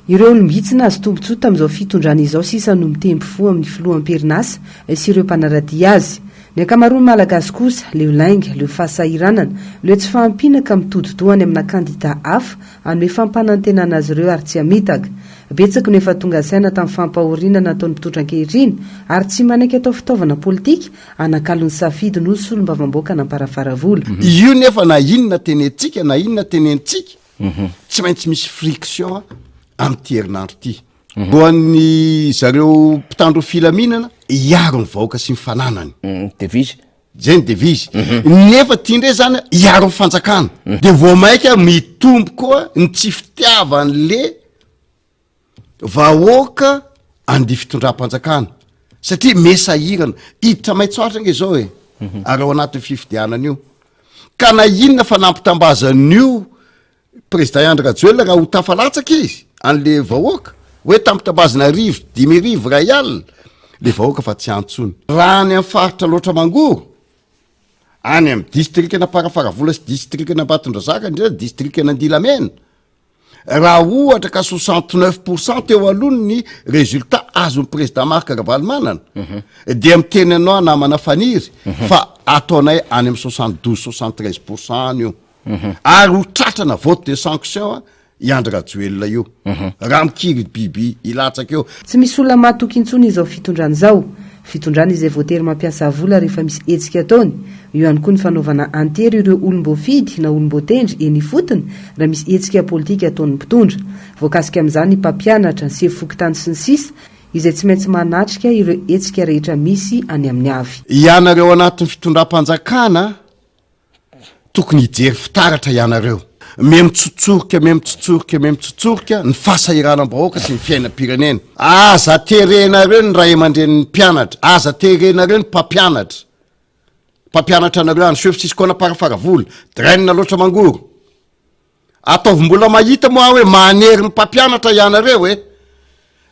Ireo olom-bitsy nahazo tombontsoa tamin'izao fitondrana izao sisa no mitempo fo amin'ny filoha am-perinasa sy ireo mpanara-dia azy. Ny ankamaroan'ny Malagasy kosa, leo lainga, leo fahasahiranana, leo tsy fahampiana ka mitodi-doha any amina kandida hafa hanome fampanantenana azy ireo ary tsy hamitaka. Betsaka no efa tonga saina tamin'ny fampahoriana nataon'ny mpitondra ankehitriny ary tsy manaiky atao fitaovana politika Anakalo ny safidy no solombavambaoka an'Amparafaravola. Io nefa na inona tenentsika na inona tenentsika tsy maintsy misy friction amin'ity herinandro ity. Ho an'ny zareo mpitandro filaminana hiaro ny vahoaka sy ny fananany. Devise. Zay ny devise. Nefa ty ndray zany hiaro ny fanjakana. De vao maika mitombo koa ny tsy fitiavan'le Vahoaka andia fitondram-panjakana satria mesahirana hiditra maitso ahitra ange zao e mhm. ary ao anatin'ny fifidianana io ka na inona fa nampitambazan'io président Andry Rajoelina raha ho tafalatsaka izy an'le vahoaka hoe tampitambazana arivo 5000 ray alina le vahoaka fa tsy antsony raha any amin'ny faritra loatra mangoro any amin'ny distrikan'Amparafaravola sy distrikan'Ambatondrazaka indrindra distrikan'Andilamena Raha ohatra ka 69 pourcent teo aloha ny résultat azon'ny président Marc Ravalomanana dia miteny anao aho namana Faniry fa ataonay any amin'ny 72, 73 pourcent any io ary ho tratrana vote de sanction i Andry Rajoelina io raha mikiry biby hilatsaka eo. Tsy misy olona mahatoky intsony izao fitondrana izao. Fitondrana izay voatery mampiasa vola rehefa misy hetsika ataony. Eo ihany koa ny fanaovana an-tery ireo olom-boafidy na olom-boatendry eny ifotony raha misy hetsika politika ataon'ny mpitondra. Voakasika amin'izany ny mpampianatra, ny sefo fokontany sy ny sisa izay tsy maintsy manatrika ireo hetsika rehetra misy any aminy avy. Ianareo anatin'ny fitondram-panjakana Tokony hijery fitaratra ianareo. Miha mitsotsorika, miha mitsotsorika, miha mitsotsorika ny fahasahiranam-bahoaka sy ny fiainam-pirenena. Aza terenareo ny ray aman-drenin'ny mpianatra, aza terenareo ny mpampianatra. Mpampianatra anareo any chef tsisy kona Amparafaravola, drainina loatra mangoro. Ataovy mbola mahita moa aho hoe manery ny mpampianatra ianareo e.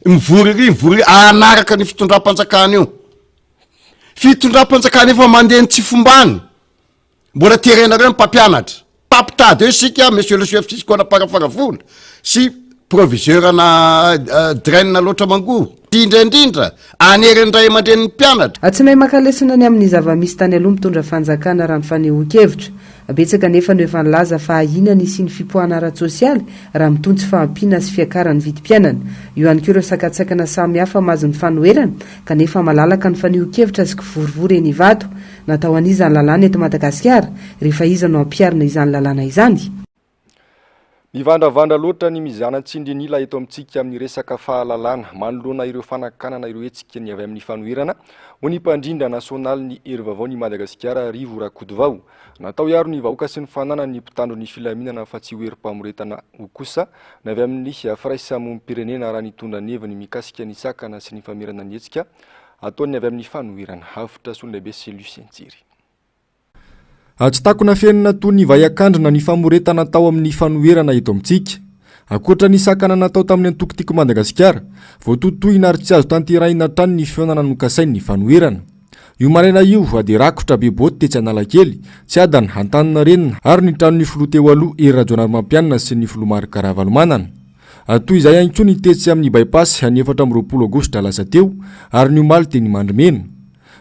Mivory ery, mivory ery, hanaraka ny fitondram-panjakana io. Fitondram-panjakana efa mandeha ny tsy fombany. Mbola terenareo ny mpampianatra. Mpampitady eo isika monsieur le chef tsisy kona Amparafaravola sy proviseur ana drain loatra mangoro. Indrindra indrindra anery ny ray aman-drenin'ny mpianatra. Tsy mahay maka lesona ny amin'ny zava-misy tany aloha mitondra fanjakana raha ny fanehoan-kevitra. Betsaka anefa no efa nilaza fa ahiana ny hisian'ny fipoahana ara-tsosialy raha mitohy ny tsy fahampiana sy fiakaran'ny vidim-piainana. Eo ihany koa ireo sakantsakana samihafa mahazo ny fanoherana kanefa malalaka ny fanehoan-kevitra sy kivorivory eny Ivato. Natao an'iza ny lalàna eto Madagasikara? Rehefa iza no ampiharina izany lalàna izany? Mivandravandra loatra ny mizana tsindrin'ila eto amintsika amin'ny resaka fahalalana manoloana ireo fanakanana ireo hetsika ny avy amin'ny fanoherana, hoy ny mpandrindra nasionalin'ny Hery Vaovaon'i Madagasikara, Rivo Rakotovao. Natao hiaro ny vahoaka sy ny fananany ny mpitandro ny filaminana fa tsy ho herim-pamoretana, hoy kosa ny avy amin'ny firaisamonim-pirenena raha nitondra ny heviny mikasika ny sakana sy ny famerana ny hetsika ataon'ny avy amin'ny fanoherana. Avotra Solondraibe sy Lucien Tsiry. Tsy takona afenina toy ny vay an-kandrina ny famoretana atao amin'ny fanoherana eto amintsika. Ankoatra ny sakana natao tamin'ny antoko Tiako Madagasikara, voatohitohina ary tsy azo tanterahina hatrany ny fihaonana nokasain'ny fanoherana. Io maraina io dia rakotra be boty tetsy Analakely, Tsiadana, Antaninarenina ary ny tranon'ny filoha teo aloha Hery Rajaonarimampianina sy ny filoha Marc Ravalomanana. Toy izay ihany koa ny tetsy amin'ny By-pass ny 24 aogositra lasa teo ary ny omaly teny Mandrimena.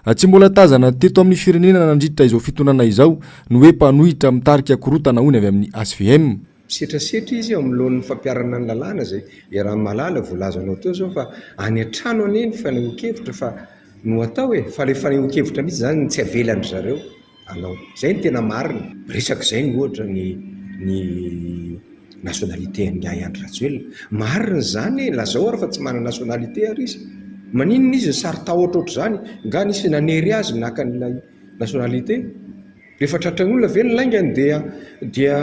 Tsy mbola tazana teto amin'ny firenena nandritra izao fitondrana izao ny hoe mpanohitra mitarika korontana hoy ny avy amin'ny HVM. Misetrasetra izy eo anoloan'ny fampiharana ny lalàna izay iaraha-mahalala, voalazanao teo izao fa any an-trano anie ny fanehoan-kevitra fa no atao e, fa ilay fanehoan-kevitra mihitsy izany no tsy avelan-dry zareo hanao. Izay no tena marina. Resaka izay ny ohatra ny ny nationalité an'ingahy Andry Rajoelina. Marina izany e, lazao ary fa tsy manana nationalité ary izy. Maninona izy nisaro-tahotra ohatr'izany? Nga nisy nanery azy naka an'ilay nationalité? Rehefa tratran'ny olona ve ny laingany dia dia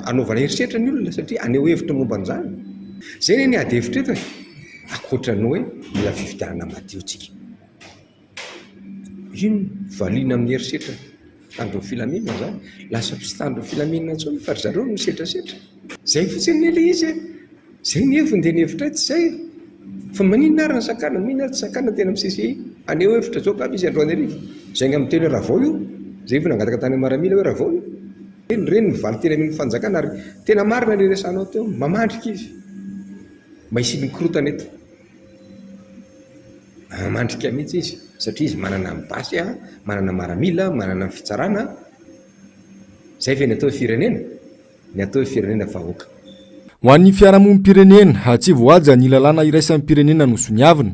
anaovana herisetra ny olona satria haneho hevitra momba an'izany? Izay anie ny ady hevitra eto e! Ankoatra ny hoe mila fifidianana madio tsika. Inona? Valiana amin'ny herisetra mpitandro ny filaminana izany? Lasa tsy mpitandro ny filaminana intsony fa ry zareo no misetrasetra. Izay fotsiny anie ilay izy e! Izay ny heviny dia ny hevitray tsy izay e! Fa maninona ary ny sakana? Maninona ary tsy sakana teny amin'ny CCI? Haneho hevitra izao angamba izy androany hariva. Izay angamba miteny hoe ravao io. Izay efa nangataka tany amin'ny miaramila hoe ravao io. Ireny ireny ny valin-teny amen'ny fanjakana ary tena marina ilay resahanao teo. Mamandrika izy. Mba hisian'ny korontana eto. Mamandrika mihitsy izy satria izy manana ny basy, manana maramila, manana ny fitsarana. Izay ve ny atao hoe firenena? Ny atao hoe firenena vahoaka. Ho an'ny fiarahamonim-pirenena, tsy voahaja ny lalàna iraisam-pirenena nosoniavina.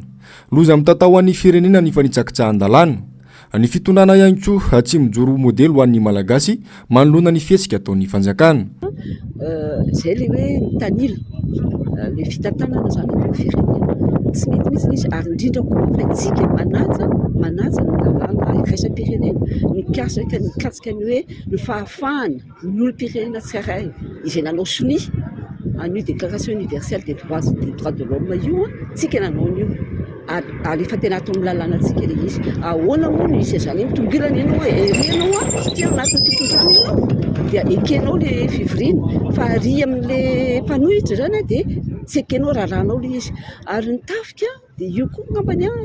Loza mitatao ho an'ny firenena ny fanitsakitsahan-dalàna. Ny fitondrana ihany koa tsy mijoro ho modely ho an'ny Malagasy manoloana ny fihetsika ataon'ny fanjakana. Izay ilay hoe mitanila, ilay fitantanana izany eto amin'ny firenena. Tsy mety mihitsy ilay izy ary indrindra koa fa isika manaja, manaja ny lalàna iraisam-pirenena mikasika mikasika ny hoe ny fahafahana ny olom-pirenena tsirairay izay nanao sonia an'io déclaration universelle des droits des droits de l'homme io, tsika nanao an'io ary alefa tena ato amin'ny lalànantsika ilay izy. Ahoana moa no hisy an'izany hoe mitongilana ianao hoe ery ianao an, satria ao anatin'ny fitondrana ianao dia ekenao ilay fivoriana fa ary amin'ilay mpanohitra izany an dia tsy ekenao, rarànao ilay izy. Ary ny tafika Dia io koa angambany an,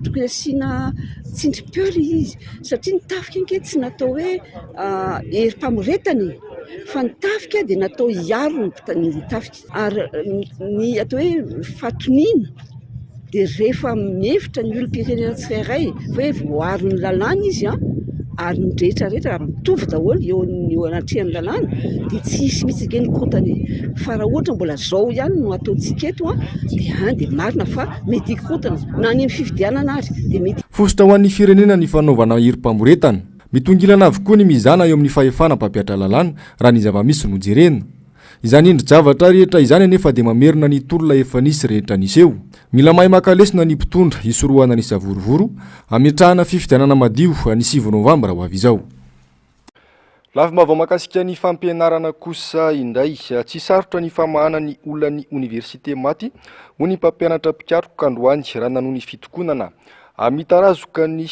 tokony asiana tsindrim-peo ilay izy satria ny tafika ange tsy natao hoe herim-pamoretana e! Fa ny tafika dia natao hiaro ny tafika. Ary ny atao hoe fahatoniana dia rehefa mihevitra ny olom-pirenena tsirairay fa hoe voaaron'ny lalàna izy an, ary ny rehetra rehetra ary mitovy daholo eo eo anatrehan'ny lalàna dia tsy hisy mihitsy ange ny korontana e! Fa raha ohatra mbola zao ihany no ataontsika eto an, dia an dia marina fa mety hikorontana na any amin'ny fifidianana ary dia mety. Fositra ho an'ny firenena ny fanaovana herim-pamoretana. Mitongilana avokoa ny mizana eo amin'ny fahefana mpampihatra lalàna raha ny zava-misy no jerena. Izany endri-javatra rehetra izany anefa dia mamerina ny tolona efa nisy rehetra niseho. Mila mahay maka lesona ny mpitondra hisorohana ny savorovoro, hametrahana fifidianana madio ny sivy novambra ho avy izao. Lafim-baovao mahakasika ny fampianarana kosa indray. Tsy sarotra ny famahana ny olan'ny oniversite maty, hoy ny mpampianatra mpikaroka androany raha nanohy ny fitokonana. Mitarazoka ny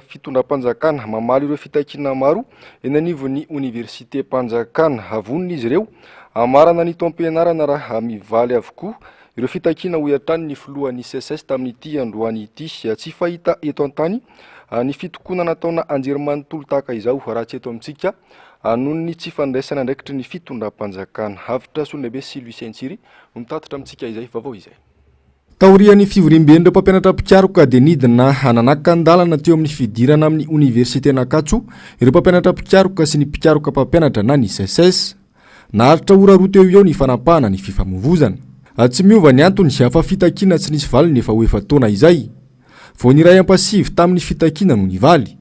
fitondram-panjakana mamaly ireo fitakiana maro eny anivon'ny oniversitem-panjakana. Vonona izy ireo hamarana ny taom-pianarana raha mivaly avokoa ireo fitakiana, hoy hatrany ny filohan'ny SECES tamin'ity androany ity. Tsy fahita eto an-tany ny fitokonana ataona anjerimanontolo tahaka izao raha tsy eto amintsika noho ny tsy fandraisana andraikitry ny fitondram-panjakana. Avotra Solondraibe sy Lucien Tsiry no mitatitra amintsika izay vaovao izay. Taorian'ny fivoriamben'ireo mpampianatra mpikaroka dia nidina nanakan-dalana teo amin'ny fidirana amin'ny oniversiten'Ankatso ireo mpampianatra mpikaroka sy ny mpikaroka mpampianatra na ny SECES. Naharitra ora roa teo ho eo ny fanapahana ny fifamoivozana. Tsy miova ny antony fa fitakiana tsy nisy valiny efa ho efa-taona izay. Vao ny iray ampasivy tamin'ny fitakiana no nivaly.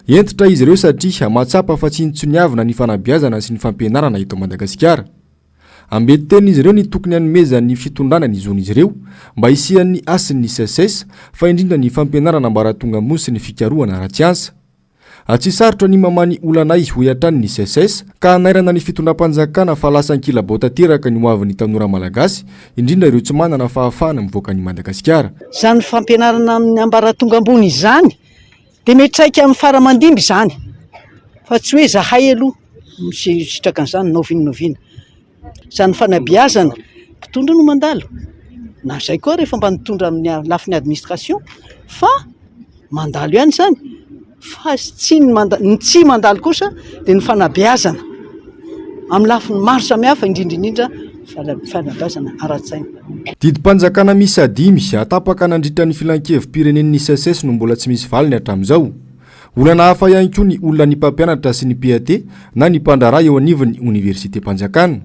Hentitra izy ireo satria mahatsapa fa tsinontsiniavina ny fanabeazana sy ny fampianarana eto Madagasikara. Ambetitenin'izy ireo ny tokony hanomezan'ny fitondrana ny zon'izy ireo mba hisian'ny hasin'ny SECES fa indrindra ny fampianarana ambaratonga ambony sy ny fikarohana ara-tsiansa. Tsy sarotra ny mamaha ny olanay, hoy hatrany ny SECES, ka hanairana ny fitondram-panjakana fa lasa ankilabao tanteraka ny hoavin'ny tanora malagasy, indrindra ireo tsy manana fahafahana mivoaka an'i Madagasikara. Izany fampianarana amin'ny ambaratonga ambony izany dia miantraika amin'ny fara aman-dimby izany fa tsy hoe izahay aloha no misitraka an'izany na oviana na oviana. Izany fanabeazana, mpitondra no mandalo, na izay koa rehefa mba nitondra amin'ny lafiny administration fa mandalo ihany izany fa tsy ny manda- ny tsy mandalo kosa dia ny fanabeazana amin'ny lafiny maro samihafa indrindra indrindra fanabeazana ara-tsaina. Didim-panjakana miisa dimy, tapaka nandritra ny filankevi-pirenen'ny SECES no mbola tsy misy valiny hatramin'izao. Olana hafa ihany koa ny olan'ny mpampianatra sy ny PAT na ny mpandraharaha eo anivon'ny oniversitem-panjakana.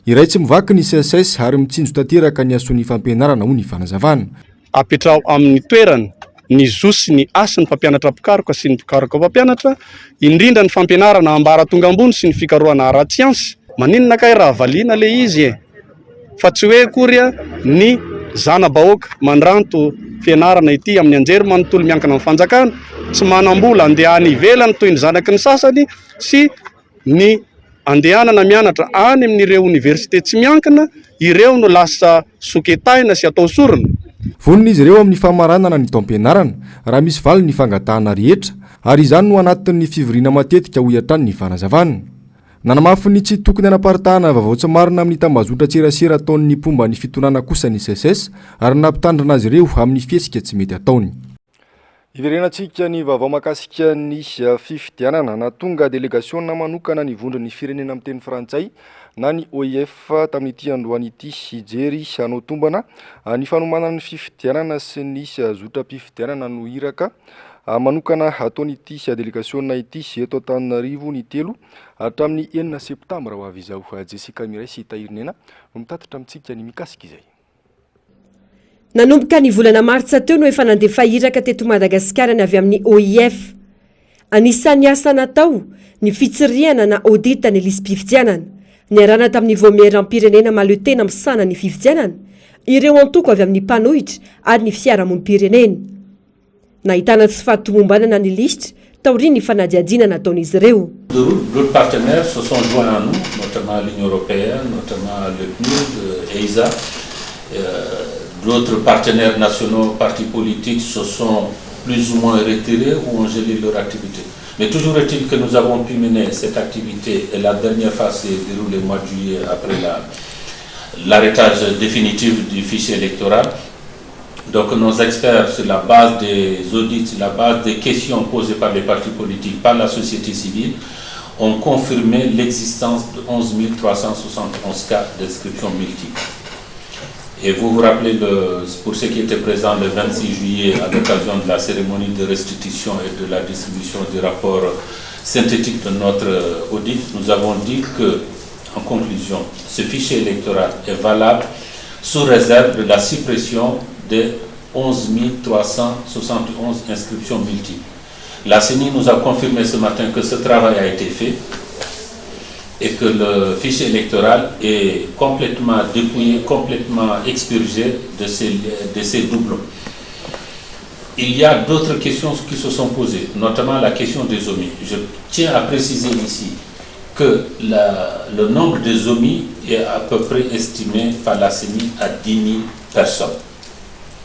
Iray tsy mivaky ny SECES ary mitsinjo tanteraka ny hasoan'ny fampianarana, hoy ny fanazavana. Apetraho amin'ny toerany ny zo sy ny hasin'ny mpampianatra mpikaroka sy ny mpikaroka mpampianatra, indrindra ny fampianarana ambaratonga ambony sy ny fikarohana ara-tsiansa. Maninona kay raha valiana le izy e? Fa tsy hoe akory ny zana-bahoaka mandranto fianarana ety amin'ny anjery manontolo miankina amin'ny fanjakana, tsy manam-bola andeha any ivelany toy ny zanaky ny sasany sy ny andehanana mianatra any amin'ireo oniversite tsy miankina, ireo no lasa soketaina sy atao sorona. Vonona izy ireo amin'ny famaranana ny taom-pianarana raha misy valiny ny fangatahana rehetra ary izany no anatin'ny fivoriana matetika hoy hatrany ny fanazavana. Nanamafy ny tsy tokony hanaparitahana vaovao tsy marina amin'ny tambazotran-tserasera ataon'ny mpomba ny fitondrana kosa ny SECES ary nampitandrina azy ireo amin'ny fihetsika tsy mety ataony. Hiverenantsika ny vaovao mahakasika ny fifidianana. Nahatonga delegasiona manokana ny vondron'ny firenena miteny frantsay na ny OIF tamin'ity androany ity hijery hanao tombana ny fanomanana ny fifidianana sy ny zotram-pifidianana no iraka manokana ataon'ity delegasiona ity eto Antananarivo ny telo hatramin'ny enina septambra ho avy izao. Jessica Miray sy Tahirinena no mitatitra amintsika ny mikasika izay. Nanomboka ny volana martsa teo no efa nandefa iraka teto Madagasikara ny avy amin'ny OIF. Anisan'ny asa natao ny fitsirihana na audit ny lisi-pifidianana. Niarahana tamin'ny Vaomieram-pirenena mahaleo tena misahana ny fifidianana, ireo antoko avy amin'ny mpanohitra ary ny fiarahamonim-pirenena. Nahitana tsy fahatomombanana ny lisitra taorian'ny fanadihadiana nataon'izy ireo. D'autres partenaires se sont joints à nous, notamment l'Union Européenne, notamment le PNUD, EISA. D'autres partenaires nationaux, partis politiques se sont plus ou moins retirés ou ont gelé leur activité. Mais toujours est-il que nous avons pu mener cette activité et la dernière phase s'est déroulée au mois de juillet après l'arrêtage définitif du fichier électoral. Donc nos experts, sur la base des audits, sur la base des questions posées par les partis politiques, par la société civile, ont confirmé l'existence de 11 371 cas d'inscription multiple. Et vous vous rappelez, de, pour ceux qui étaient présents le 26 juillet à l'occasion de la cérémonie de restitution et de la distribution du rapport synthétique de notre audit, nous avons dit que, en conclusion, ce fichier électoral est valable sous réserve de la suppression de 11 371 inscriptions multiples. La CENI nous a confirmé ce matin que ce travail a été fait et que le fichier électoral est complètement dépouillé, complètement expurgé de ces, de ces doublons. Il y a d'autres questions qui se sont posées, notamment la question des omis. Je tiens à préciser ici que la, le nombre des omis est à peu près estimé par la CENI à 10 000 personnes.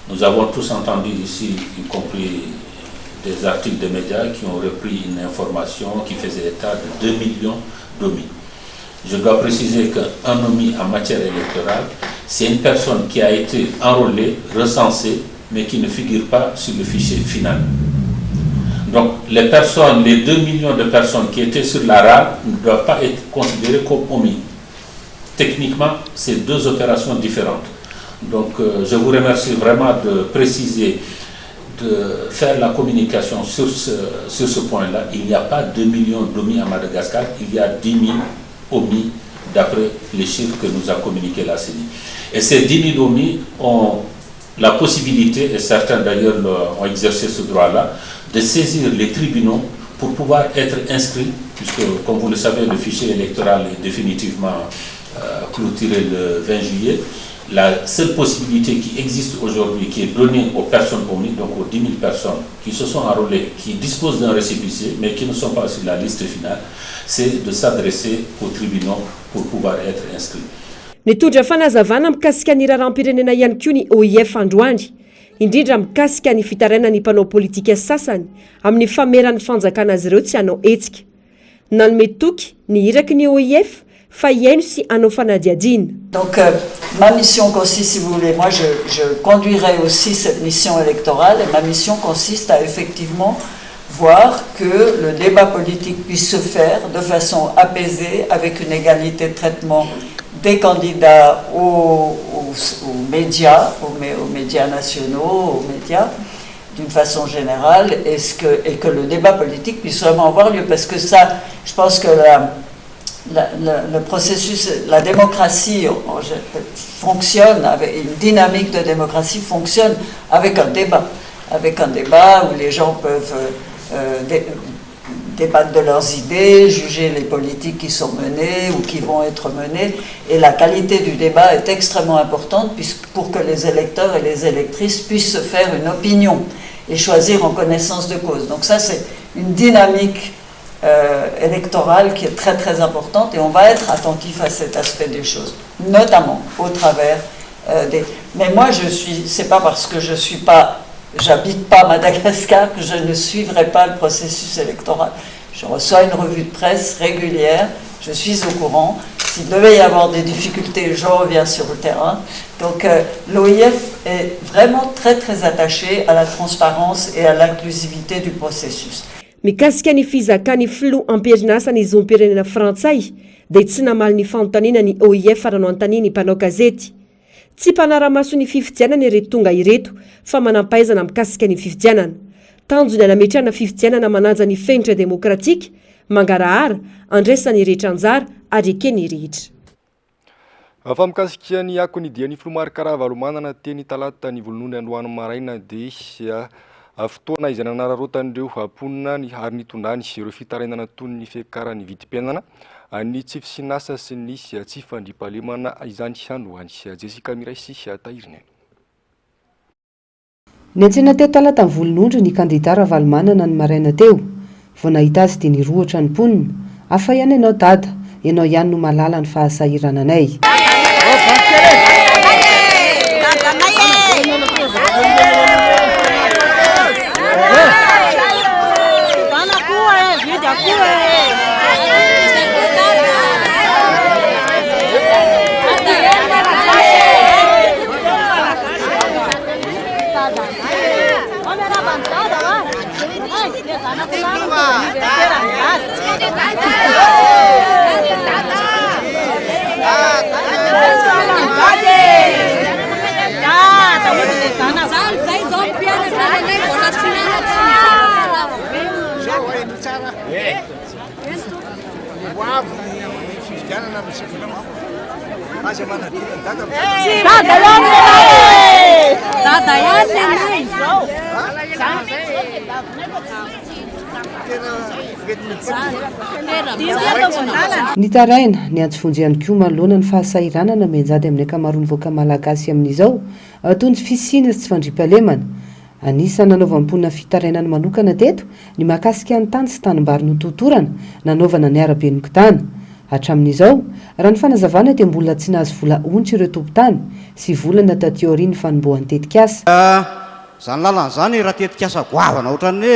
Nous avons tous entendu ici, y compris des articles de médias qui ont repris une information qui faisait état de 2 millions d'omis. Je dois préciser qu'un omis en matière électorale, c'est une personne qui a été enrôlée, recensée, mais qui ne figure pas sur le fichier final. Donc les personnes, les 2 millions de personnes qui étaient sur la RAL ne doivent pas être considérées comme omis. Techniquement, c'est deux opérations différentes. Donc euh, je vous remercie vraiment de préciser, de faire la communication sur ce, sur ce point-là. Il n'y a pas 2 millions d'OMI à Madagascar, il y a 10 000 OMI d'après les chiffres que nous a communiqué la CENI. Et ces 10 000 OMI ont la possibilité, et certains d'ailleurs ont exercé ce droit-là, de saisir les tribunaux pour pouvoir être inscrits, puisque comme vous le savez, le fichier électoral est définitivement euh, clôturé le 20 juillet. La seule possibilité qui existe aujourd'hui, qui est donnée aux personnes omises, donc aux 10 000 personnes qui se sont enrôlées, qui disposent d'un récépissé, mais qui ne sont pas sur la liste finale, c'est de s'adresser aux tribunaux pour pouvoir être inscrits. Nitondra fanazavana mikasika ny raharaham-pirenena ihany koa ny OIF androany, indrindra mikasika ny fitarainan'ny mpanao politika sasany amin'ny fameran'ny fanjakana azy ireo tsy hanao hetsika. Nanome toky ny iraky ny OIF fa hihaino sy hanao fanadihadiana. Donc ma mission consiste si vous voulez, moi je je conduirai aussi cette mission électorale et ma mission consiste à effectivement voir que le débat politique puisse se faire de façon apaisée avec une égalité de traitement des candidats aux, aux, aux médias, aux, aux médias nationaux, aux médias d'une façon générale, et, ce que, et que le débat politique puisse vraiment avoir lieu. Parce que ça, je pense que la, la, la, le processus, la démocratie fonctionne, avec une dynamique de démocratie fonctionne avec un débat, avec un débat où les gens peuvent euh, dé, débattre de leurs idées, juger les politiques qui sont menées ou qui vont être menées. Et la qualité du débat est extrêmement importante puisque pour que les électeurs et les électrices puissent se faire une opinion et choisir en connaissance de cause. Donc ça, c'est une dynamique euh, électorale qui est très très importante et on va être attentif à cet aspect des choses, notamment au travers euh, des... Mais moi, je suis, c'est pas parce que je suis pas, j'habite pas Madagascar que je ne suivrai pas le processus électoral. Je reçois une revue de presse régulière, je suis au courant. S'il devait y avoir des difficultés, je reviens sur le terrain. Donc euh, l'OIF est vraiment très très attaché à la transparence et à l'inclusivité du processus. Mikasika ny fizakan'ny filoha am-perinasa ny zom-pirenena frantsay dia tsy namaly ny fanontaniana ny OIF raha nanontanian'ny mpanao gazety. Tsy mpanara-maso ny fifidianana ireto tonga ireto fa manam-pahaizana mikasika ny fifidianana. Tanjony hanametrahana fifidianana manaja ny fenitra demokratika, mangarahara, andraisan'ny rehetra anjara ary eken'ny rehetra. Fa mikasika ny akon'ny dian'ny filoha Marc Ravalomanana teny Talata ny Volonondry androany maraina dia fotoana izay nanararaotan'ireo mponina ny ary nitondrany ireo fitarainana toy ny fiakaran'ny vidim-piainana, ny tsy fisian'asa sy ny tsy fandriampahalemana izany androany. Jessica Miray sy Tahiriniaina. Niantsena teo Talata Volonondry ny kandidà Ravalomanana ny maraina teo. Vao nahita azy dia nirohotra ny mponina. Hafa ihany ianao Dada, ianao ihany no mahalala ny fahasahirananay. Dada ihany ny anay. Nitaraina, niantso vonjy ihany koa manoloana ny fahasahiranana mianjady amin'ny ankamaroan'ny vahoaka malagasy amin'izao, toy ny tsy fisiana sy tsy fandriampahalemana. Anisan'ny nanaovan'ny mponina fitarainana manokana teto ny mahakasika ny tany sy tanimbary nototorana nanaovana ny araben'ny Kidana. Hatramin'izao, raha ny fanazavana dia mbola tsy nahazo vola onitra ireo tompon-tany sy volana taty aorian'ny fanombohan'ny tetikasa. Izany lalana izany raha tetikasa goavana ohatran'ny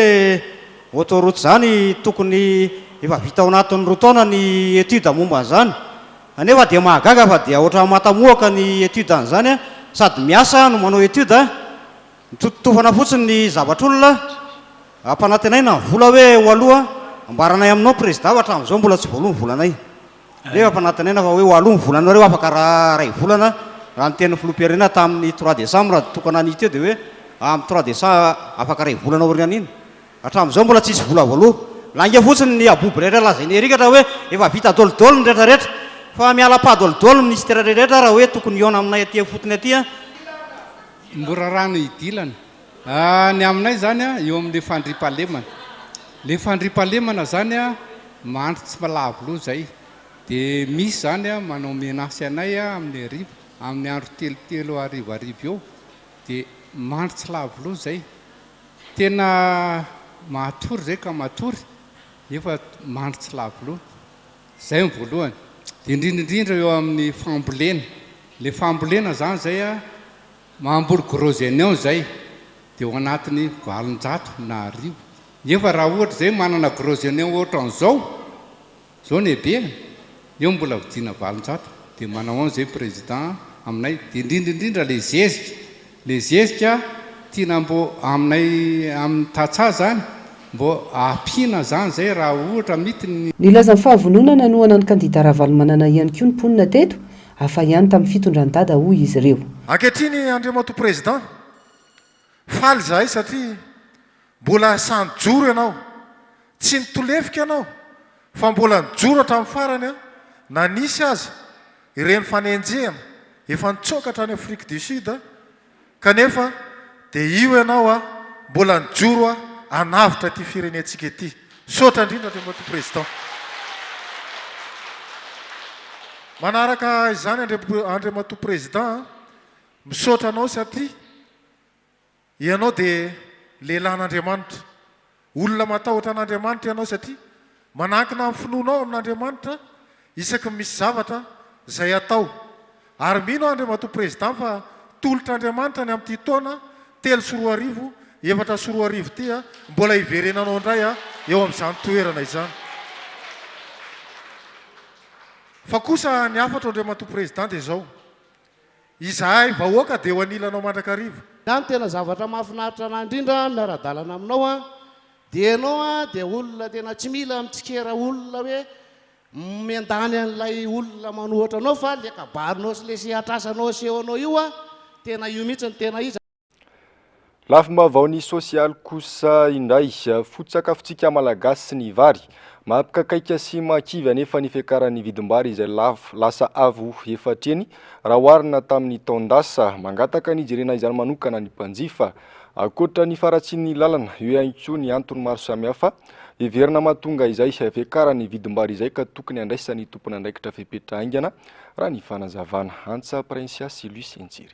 hoe autoroute izany tokony efa vita ao anatin'ny roa taona ny étude momba an'izany. Kanefa dia mahagaga fa dia ohatran'ny matamohaka ny étude an'izany, sady miasa no manao étude, mitototofana fotsiny ny zavatr'olona, ampanantenaina ny vola hoe ho aloa, ambaranay aminao prezida fa hatramin'izao mbola tsy voaloa ny volanay. Nefa ampanantenaina fa hoe ho aloa ny volanareo afaka iray volana, raha ny tenin'ny filoham-pirenena tamin'ny trois décembre tokana an'ity teo dia hoe amin'ny trois décembre afaka iray volana aorian'iny. Hatramin'izao mbola tsisy vola voaloa. Lainga fotsiny ny abobo rehetra lazain'i Eric raha hoe efa vita dolidoly ny rehetra rehetra. Fa miala pa dolidoly ny ministera rehetra raha hoe tokony hihaona aminay aty ifotony aty an. Mora rano idilana. Ny aminay izany eo amin'ilay fandriampahalemana. Ilay fandriampahalemana izany mandry tsy lavo loha izay. Dia misy izany manao menace anay amin'ny hariva, amin'ny andro telotelo harivariva eo dia mandry tsy lavo loha izay. Tena matory zay ka matory nefa mandry tsy lavo loha. Zay ny voalohany. Dia indrindra indrindra eo amin'ny fambolena. Ilay fambolena zany zay a, mamboly gros oignon zay dia ao anatin'ny 800 na 1000. Nefa raha ohatra zay manana gros oignon ohatran'izao, Zao ny habeany, eo mbola vidiana 800 dia manao an zay président aminay dia indrindra indrindra le zezika, le zezika tiana mbo aminay amin'ny tantsaha zany mbo ampiana zany zay raha ohatra mity ny. Nilaza ny fahavononana hanohana ny kandida Ravalomanana ihany koa ny mponina teto, hafa ihany tamin'ny fitondran'i Dada hoy izy ireo. Ankehitriny Andriamatoa Président, faly izahay satria Mbola sahy nijoro ianao. Tsy nitolefika ianao fa mbola nijoro hatramin'ny farany na nisy aza ireny fanenjehana efa nitsoaka hatrany Afrique du Sud kanefa dia io ianao mbola nijoro hanavotra ity firenentsika ity. Misaotra indrindra Andriamatoa Président. Manaraka izany Andriamatoa Président, misaotra anao satria Ianao dia lehilahin'Andriamanitra. Olona matahotra an'Andriamanitra ianao satria manankina ny finoanao amin'Andriamanitra isaky ny misy zavatra izay atao. Ary mino aho Andriamatoa Président fa tolotr'Andriamanitra ny amin'ity taona 2003 2004 ity mbola hiverenanao indray eo amin'izany toerana izany. Fa kosa ny hafatro Andriamatoa Président dia izao, Izahay vahoaka dia eo anilanao mandrakariva. Ny tena zavatra mahafinaritra anah indrindra miara-dalana aminao an, dia ianao an dia olona tena tsy mila mitsikera olona hoe miandany an'ilay olona manohatra anao fa le kabarinao sy le sehatr'asanao asehonao io an, tena io mihitsy no tena izy. Lafim-baovaon'ny sosialy kosa indray, foto-tsakafontsika Malagasy ny vary. Mampikaikaika sy mahakivy anefa ny fiakaran'ny vidim-bary izay lafo lasa avo efatra heny raha oharina tamin'ny taon-dasa. Mangataka ny hijerena izany manokana ny mpanjifa. Ankoatra ny faharatsian'ny lalana, eo ihany koa ny antony maro samihafa heverina mahatonga izay fiakaran'ny vidim-bary izay ka tokony handraisan'ny tompon'andraikitra fepetra haingana raha ny fanazavana. Antsa Princia sy Lucie Ntsiry.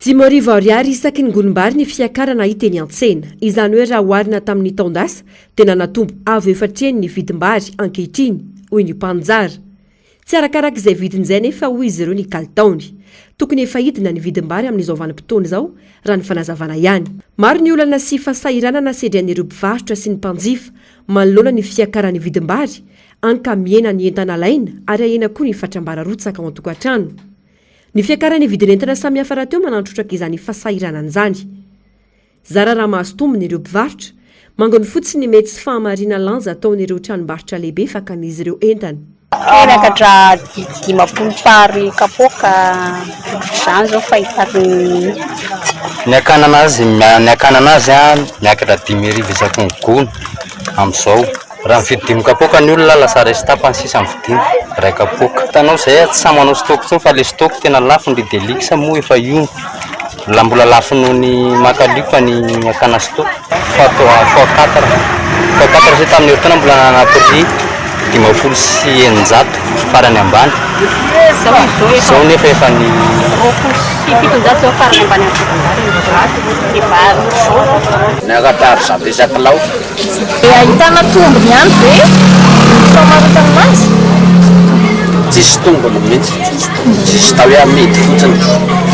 5000 ariary isaky ny gonim-bary ny fiakarana hita eny an-tsena. Izany hoe raha oharina tamin'ny taon-dasa dia nanatombo avo efatra heny ny vidim-bary ankehitriny, hoy ny mpaninjara. Tsy arakaraka izay vidiny izay anefa hoy izy ireo ny kalitaony. Tokony efa hidina ny vidim-bary amin'izao vanim-potoana izao raha ny fanazavana ihany. Maro ny olana sy fahasahiranana sedrain'ireo mpivarotra sy ny mpanjifa manoloana ny fiakaran'ny vidim-bary, hany ka mihena ny entana alaina ary ahena koa ny fatram-bary arotsaka ao an-tokantrano. Ny fiakaran'ny vidin'entana samihafa rahateo manatrotraka izany fahasahiranana izany. Zara raha mahazo tombony ireo mpivarotra. Mangony fotsiny ny mety tsy fahamarinan-lanja ataon'ireo tranombarotra lehibe fakan'izy ireo entana. Miakatra 50 par kapoaka ohatr'izany zao fahitako ny. Ny hakanana azy, ny hakanana azy an, miakatra 5000 isaky ny gony amin'izao. Raha mividy dimy kapoaka ny olona lasa iray sy tapany sisa ny vidiny, iray kapoaka. Hitanao izay tsy sahy manao stock intsony fa le stock tena lafo ny riz de luxe moa efa io. La mbola lafo noho ny Makalioka ny Akanasto fois trois fois quatre fois quatre satria tamin'ny herintaona mbola nanana prix 650 farany ambany izao nefa efa ny 720 zao farany ambany amin'ny vary Niakatra aro zato isan-kilao. Dia ahitana tombony ihany ve ny famarotana azy? Tsisy tombony mihitsy. Tsisy atao hoe amidy fotsiny.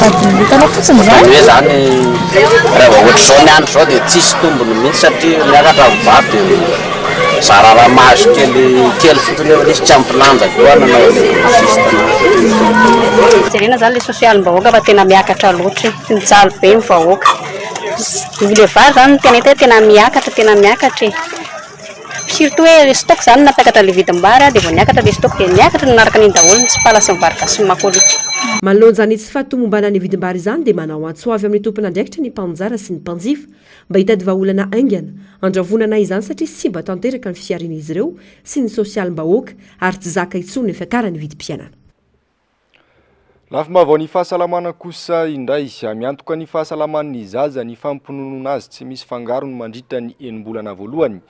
Vadin'entana fotsiny izany? Ohatran'ny hoe izany raha vao ohatr'izao ny andro izao dia tsisy tombony mihitsy satria miakatra ny vary dia zara raha mahazo kely kely fotsiny eo izy tsy ampy lanja koa nanao juste anazy. Jerena zany le sosialim-bahoaka fa tena miakatra loatra e, mijaly be ny vahoaka. Le vary zany no tena hita hoe tena miakatra tena miakatra e. Surtout hoe le stock zany nampiakatra le vidim-bary dia vao niakatra le stock dia niakatra nanaraka an'iny daholo ny tsipala sy ny vary gasy sy ny makolika. Manoloana izany tsy fahatomombanan'ny vidim-bary izany dia manao antso avy amin'ny tompon'andraikitra ny mpaninjara sy ny mpanjifa mba hitady vahaolana haingana handravonana izany satria simba tanteraka ny fiharian'izy ireo sy ny sosialim-bahoaka ary tsy zaka intsony ny fiakaran'ny vidim-piainana. Lafim-baovao ny fahasalamana kosa indray. Miantoka ny fahasalaman'ny zaza ny fampinonoana azy tsy misy fangarony mandritra ny enim-bolana voalohany.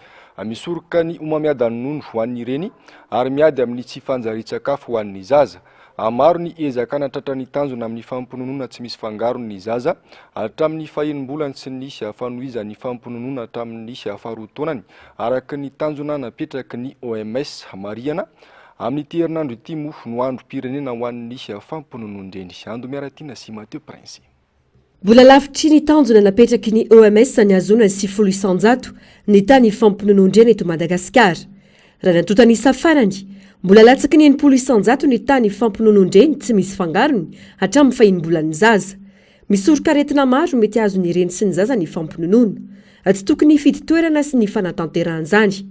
Misoroka ny homamiadan'ny nono ho an'ny reny ary miady amin'ny tsy fanjarian-tsakafo ho an'ny zaza. Maro ny ezaka hanatratra ny tanjona amin'ny fampinonoana tsy misy fangarony ny zaza hatramin'ny fahenim-bolany sy ny fanohizan'ny fampinonoana hatramin'ny faharoa taonany, araka ny tanjona napetraky ny OMS. Marihana, amin'ity herinandro ity moa no androm-pirenena ho an'ny fampinonoan-dreny. Ando Miaratiana sy Mathieu Prince. Mbola lavitry ny tanjona napetraky ny OMS ny hahazoana 90% ny tany fampinonoan-dreny eto Madagasikara. Raha ny antontan'isa farany, mbola latsaky ny 60% ny tany fampinonoan-dreny tsy misy fangarony hatramin'ny fahiny-bolan'ny zaza. Misoroka aretina maro mety hahazo ny reny sy ny zaza ny fampinonoana. Tsy tokony hifidy toerana sy ny fanatanterahana izany.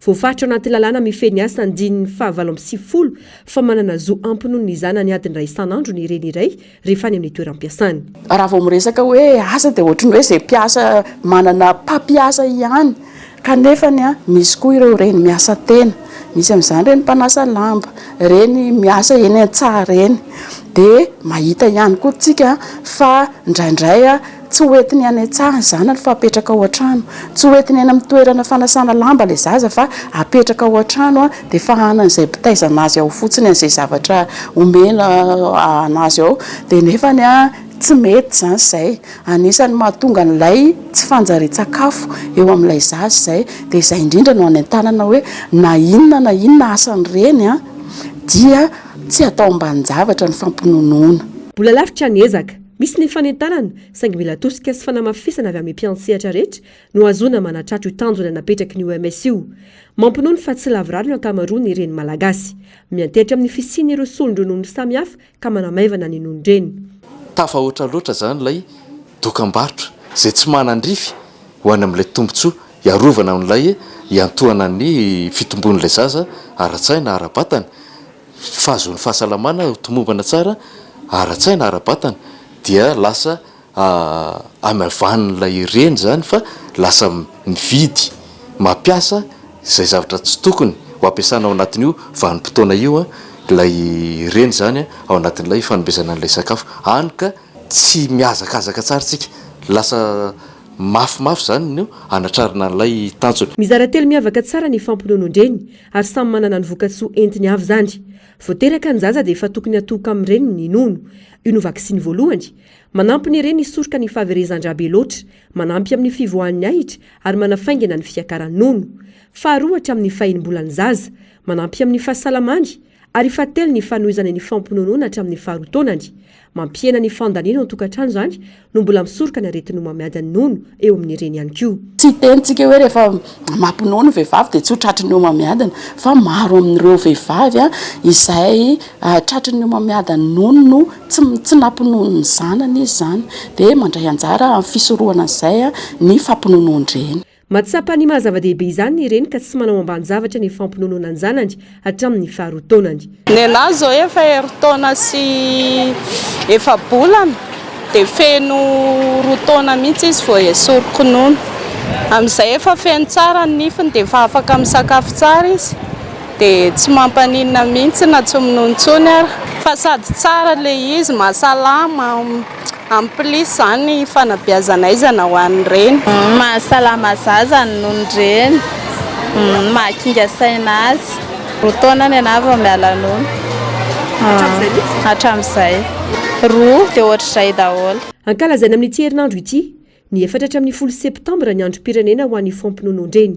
Voafaritra ao anaty lalàna mifehy ny asa andininy faha 98 fa manana zo hampinono ny zanany adiny iray isan'andro ny reny iray rehefa any amin'ny toeram-piasany. Raha vao miresaka hoe asa dia ohatry ny hoe izay mpiasa manana mpampiasa ihany kanefany misy koa ireo reny miasa tena, misy amin'izany ireny mpanasa lamba, ireny miasa eny an-tsaha ireny. Dia mahita ihany koa tsika fa indraindray Tsy ho entiny any an-tsaha ny zanany fa apetraka ao an-trano. Tsy ho entiny any amin'ny toerana fanasana lamba ilay zaza fa apetraka ao an-trano dia fahanan'izay mpitaiza an'azy ao fotsiny an'izay zavatra omena an'azy ao. Dia nefany tsy mety izany izay. Anisan'ny mahatonga an'ilay tsy fanjarian-tsakafo eo amin'ilay zaza izay. Dia izay indrindra no anentanana hoe na inona na inona asan'ny reny dia tsy atao ambanin-javatra ny fampinonoana. Mbola lavitra ny ezaka. Misy ny fanentanana, saingy mila tosika sy fanamafisana avy amin'ny mpiantsehatra rehetra no hahazoana manatratra io tanjona napetraky ny OMS io. Mampinono fa tsy lavorary no ankamaroan'ny reny malagasy. Miantehitra amin'ny fisian'ireo solon-dronono samihafa ka manamaivana ny nonon-dreny. Tafahoatra loatra izany ilay dokam-barotra izay tsy manandrify ho any amin'ilay tombontsoa hiarovana amin'ilay hiantohana ny fitombon'ilay zaza ara-tsaina, ara-batana. fahazoany fahasalamana ho tomombana tsara ara-tsaina, ara-batana dia lasa amaivanin'ilay reny izany fa lasa mividy, mampiasa izay zavatra tsy tokony ho ampiasana ao anatin'io vanim-potoana io ilay reny izany ao anatin'ilay fanomezana an'ilay sakafo. Hany ka tsy mihazakazaka tsara isika, lasa mafimafy izany no hanatrarana an'ilay tanjona. Mizara telo miavaka tsara ny fampinonoan-dreny ary samy manana ny vokatsoa entiny avy izany. Vao teraka ny zaza dia efa tokony hatohoka amin'ny reniny ny nono. Io no vaksiny voalohany. Manampy ny reny hisoroka ny fahaverezan-dra be loatra, manampy amin'ny fivoahan'ny ahitra ary manafaingana ny fiakaran'ny nono. Faharoa hatramin'ny fahenim-bolan'ny zaza. Manampy amin'ny fahasalamany. Ary fahatelo ny fanohizana ny fampinonoana hatramin'ny faharoa taonany. Mampihena ny fandaniana ao an-tokantrano izany no mbola misoroka ny aretin'ny homamiadan'ny nono eo amin'ny reny ihany koa. Tsy hiteny tsika hoe rehefa mampinono ny vehivavy dia tsy ho tratry ny homamiadana fa maro amin'ireo vehivavy izay tratry ny homamiadan'ny nono no tsy tsy nampinono ny zanany izy izany dia mandray anjara amin'ny fisorohana an'izay ny fampinonoan-dreny. Mahatsapa ny maha zava-dehibe izany ny reny ka tsy manao ambanin-javatra ny fampinonoana ny zanany hatramin'ny faharoa taonany. Nenahy izao efa herintaona sy efa-bolana dia feno roa taona mihitsy izy vao esoriko nono. Amin'izay efa feno tsara ny nifiny dia efa afaka misakafo tsara izy dia tsy mampaninona mihitsy na tsy minono intsony ary. Fa sady tsara ilay izy, mahasalama. En plus izany fanabeazana aizana ho an'ny reny. Mahasalama zaza ny nonon-dreny, mahakinga saina azy. Roa taona ny anah vao miala nono. Hatramin'izay mihitsy? Hatramin'izay. Roa dia ohatr'izay daholo. Ankalazaina amin'ity herinandro ity, ny efatra hatramin'ny folo septambra ny androm-pirenena ho an'ny fampinonoan-dreny.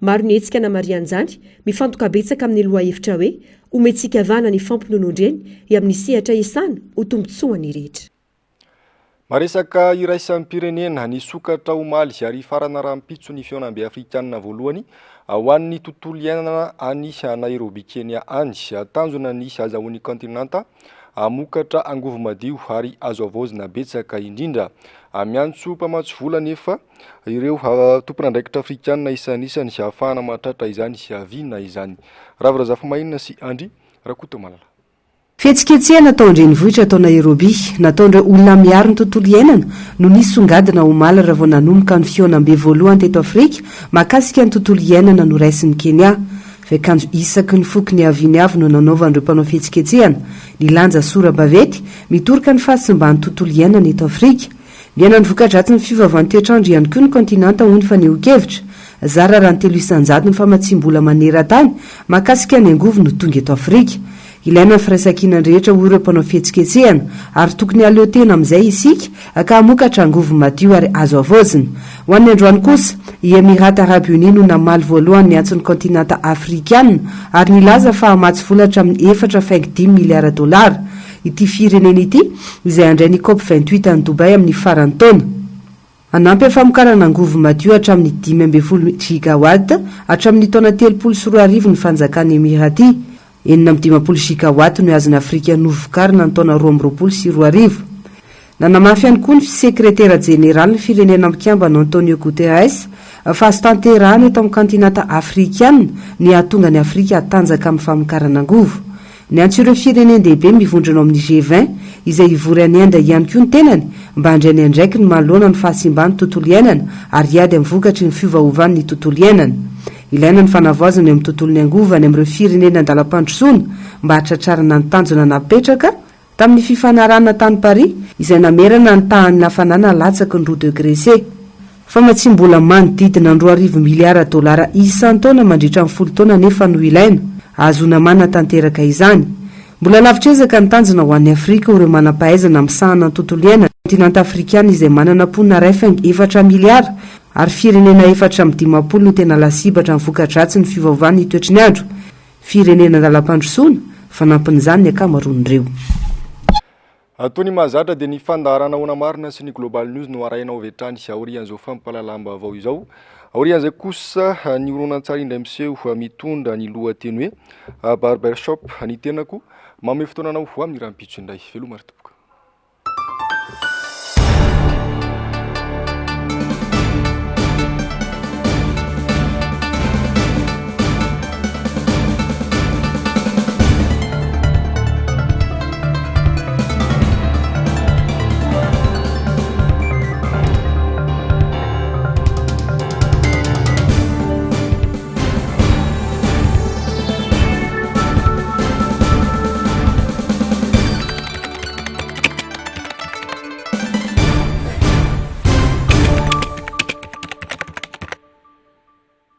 Maro ny hetsika namarihan'izany, mifantoka betsaka amin'ny lohahevitra hoe Omentsika vahana ny fampinonoan-dreny eo amin'ny sehatra iasana ho tombontsoan'ny rehetra. Maresaka iraisam-pirenena, nisokatra omaly ary hifarana rahampitso ny fihaonambe afrikanina voalohany ho an'ny tontolo iainana any Nairobi, Kenya any. Tanjona ny hazahoan'ny kaontinanta hamokatra angovo madio ary azo havaozina betsaka indrindra. Miantso mpamatsy vola anefa ireo tompon'andraikitra afrikanina isanisany hahafahana mahatratra izany vina izany. Ravo Razafimahinina sy Andry Rakotomalala. Fihetsiketsehana tao an-drenivohitra tao Nairobi, nataon'ireo olona miaro ny tontolo iainana no nisongadina omaly raha vao nanomboka ny fihaonambe voalohany teto Afrika mahakasika ny tontolo iainana noraisin'i Kenya. Fiakanjo isaky ny foko niaviany avy no nanaovan'ireo mpanao fihetsiketsehana, nilanja sora-baventy mitoroka ny fahasimban'ny tontolo iainana eto Afrika. Miaina ny voka-dratsin'ny fiovaovan'ny toetr'andro ihany koa ny kaontinanta hoy ny fanehoan-kevitra. Zara raha ny 3% ny famatsiam-bola maneran-tany mahakasika ny angovo no tonga eto Afrika. Ilaina ny firaisankinan'ny rehetra hoy ireo mpanao fihetsiketsehana ary tokony hahaleo tena amin'izay isika ka hamokatra angovo madio ary azo havaozina. Ho an'ny androany kosa, i Emirats Arabes Unis no namaly voalohany ny antson'ny kaontinanta Afrikana ary nilaza fa hamatsy vola hatramin'ny efatra faingo dimy miliara dolara ity firenena ity izay handray ny Cop 28 any Dubai amin'ny faran'ny taona. Hanampy amin'ny famokarana angovo madio hatramin'ny 15 gigawatt hatramin'ny taona 2030 ny fanjakan'i Emirati. 56 gigawatt no azon'i Afrika novokarina ny taona 2022. Nanamafy ihany koa ny Sekretera Jeneralin'ny Firenena Mikambana Antonio Guterres fa azo tanterahana eto amin'ny kantinanta Afrikana ny hahatonga an'i Afrika hatanjaka amin'ny famokarana angovo. Niantso ireo firenen-dehibe mivondrona ao amin'ny G20 izay hivory any Inde ihany koa ny tenany mba handray ny andraikiny manoloana ny fahasimban'ny tontolo iainana ary hiady amin'ny vokatry ny fiovaovan'ny tontolo iainana. Ilaina ny fanavaozana eo amin'ny tontolon'ny angovo any amin'ireo firenena an-dalam-pandrosoana mba hahatratrarana ny tanjona napetraka tamin'ny fifanarahana tany Paris izay namerana ny tahan'ny hafanana latsaky ny roa degré C. Famatsiam-bola manodidina ny 2000 miliara dolara isan-taona mandritra ny folo taona anefa no ilaina ahazoana manatanteraka izany. Mbola lavitr'ezaka ny tanjona ho an'i Afrika ho ireo manam-pahaizana misahana ny tontolo iainana, kontinanta afrikana izay manana mponina iray faingo efatra miliara ary firenena 54 no tena lasibatra ny voka-dratsin'ny fiovaovan'ny toetry ny andro, firenena an-dalam-pandrosoana, fanampin'izany ny ankamaroan'ireo. Toy ny mahazatra dia ny fandaharana Ahoana Marina sy ny Global News no arahinao avy hatrany aorian'izao fampahalalam-baovao izao. Aorian'izay kosa ny horonantsary indray miseho mitondra ny lohateny hoe Barber Shop ny tenako. Manome fotoana anao ho amin'ny rahampitso indray. Veloma ry tompoko.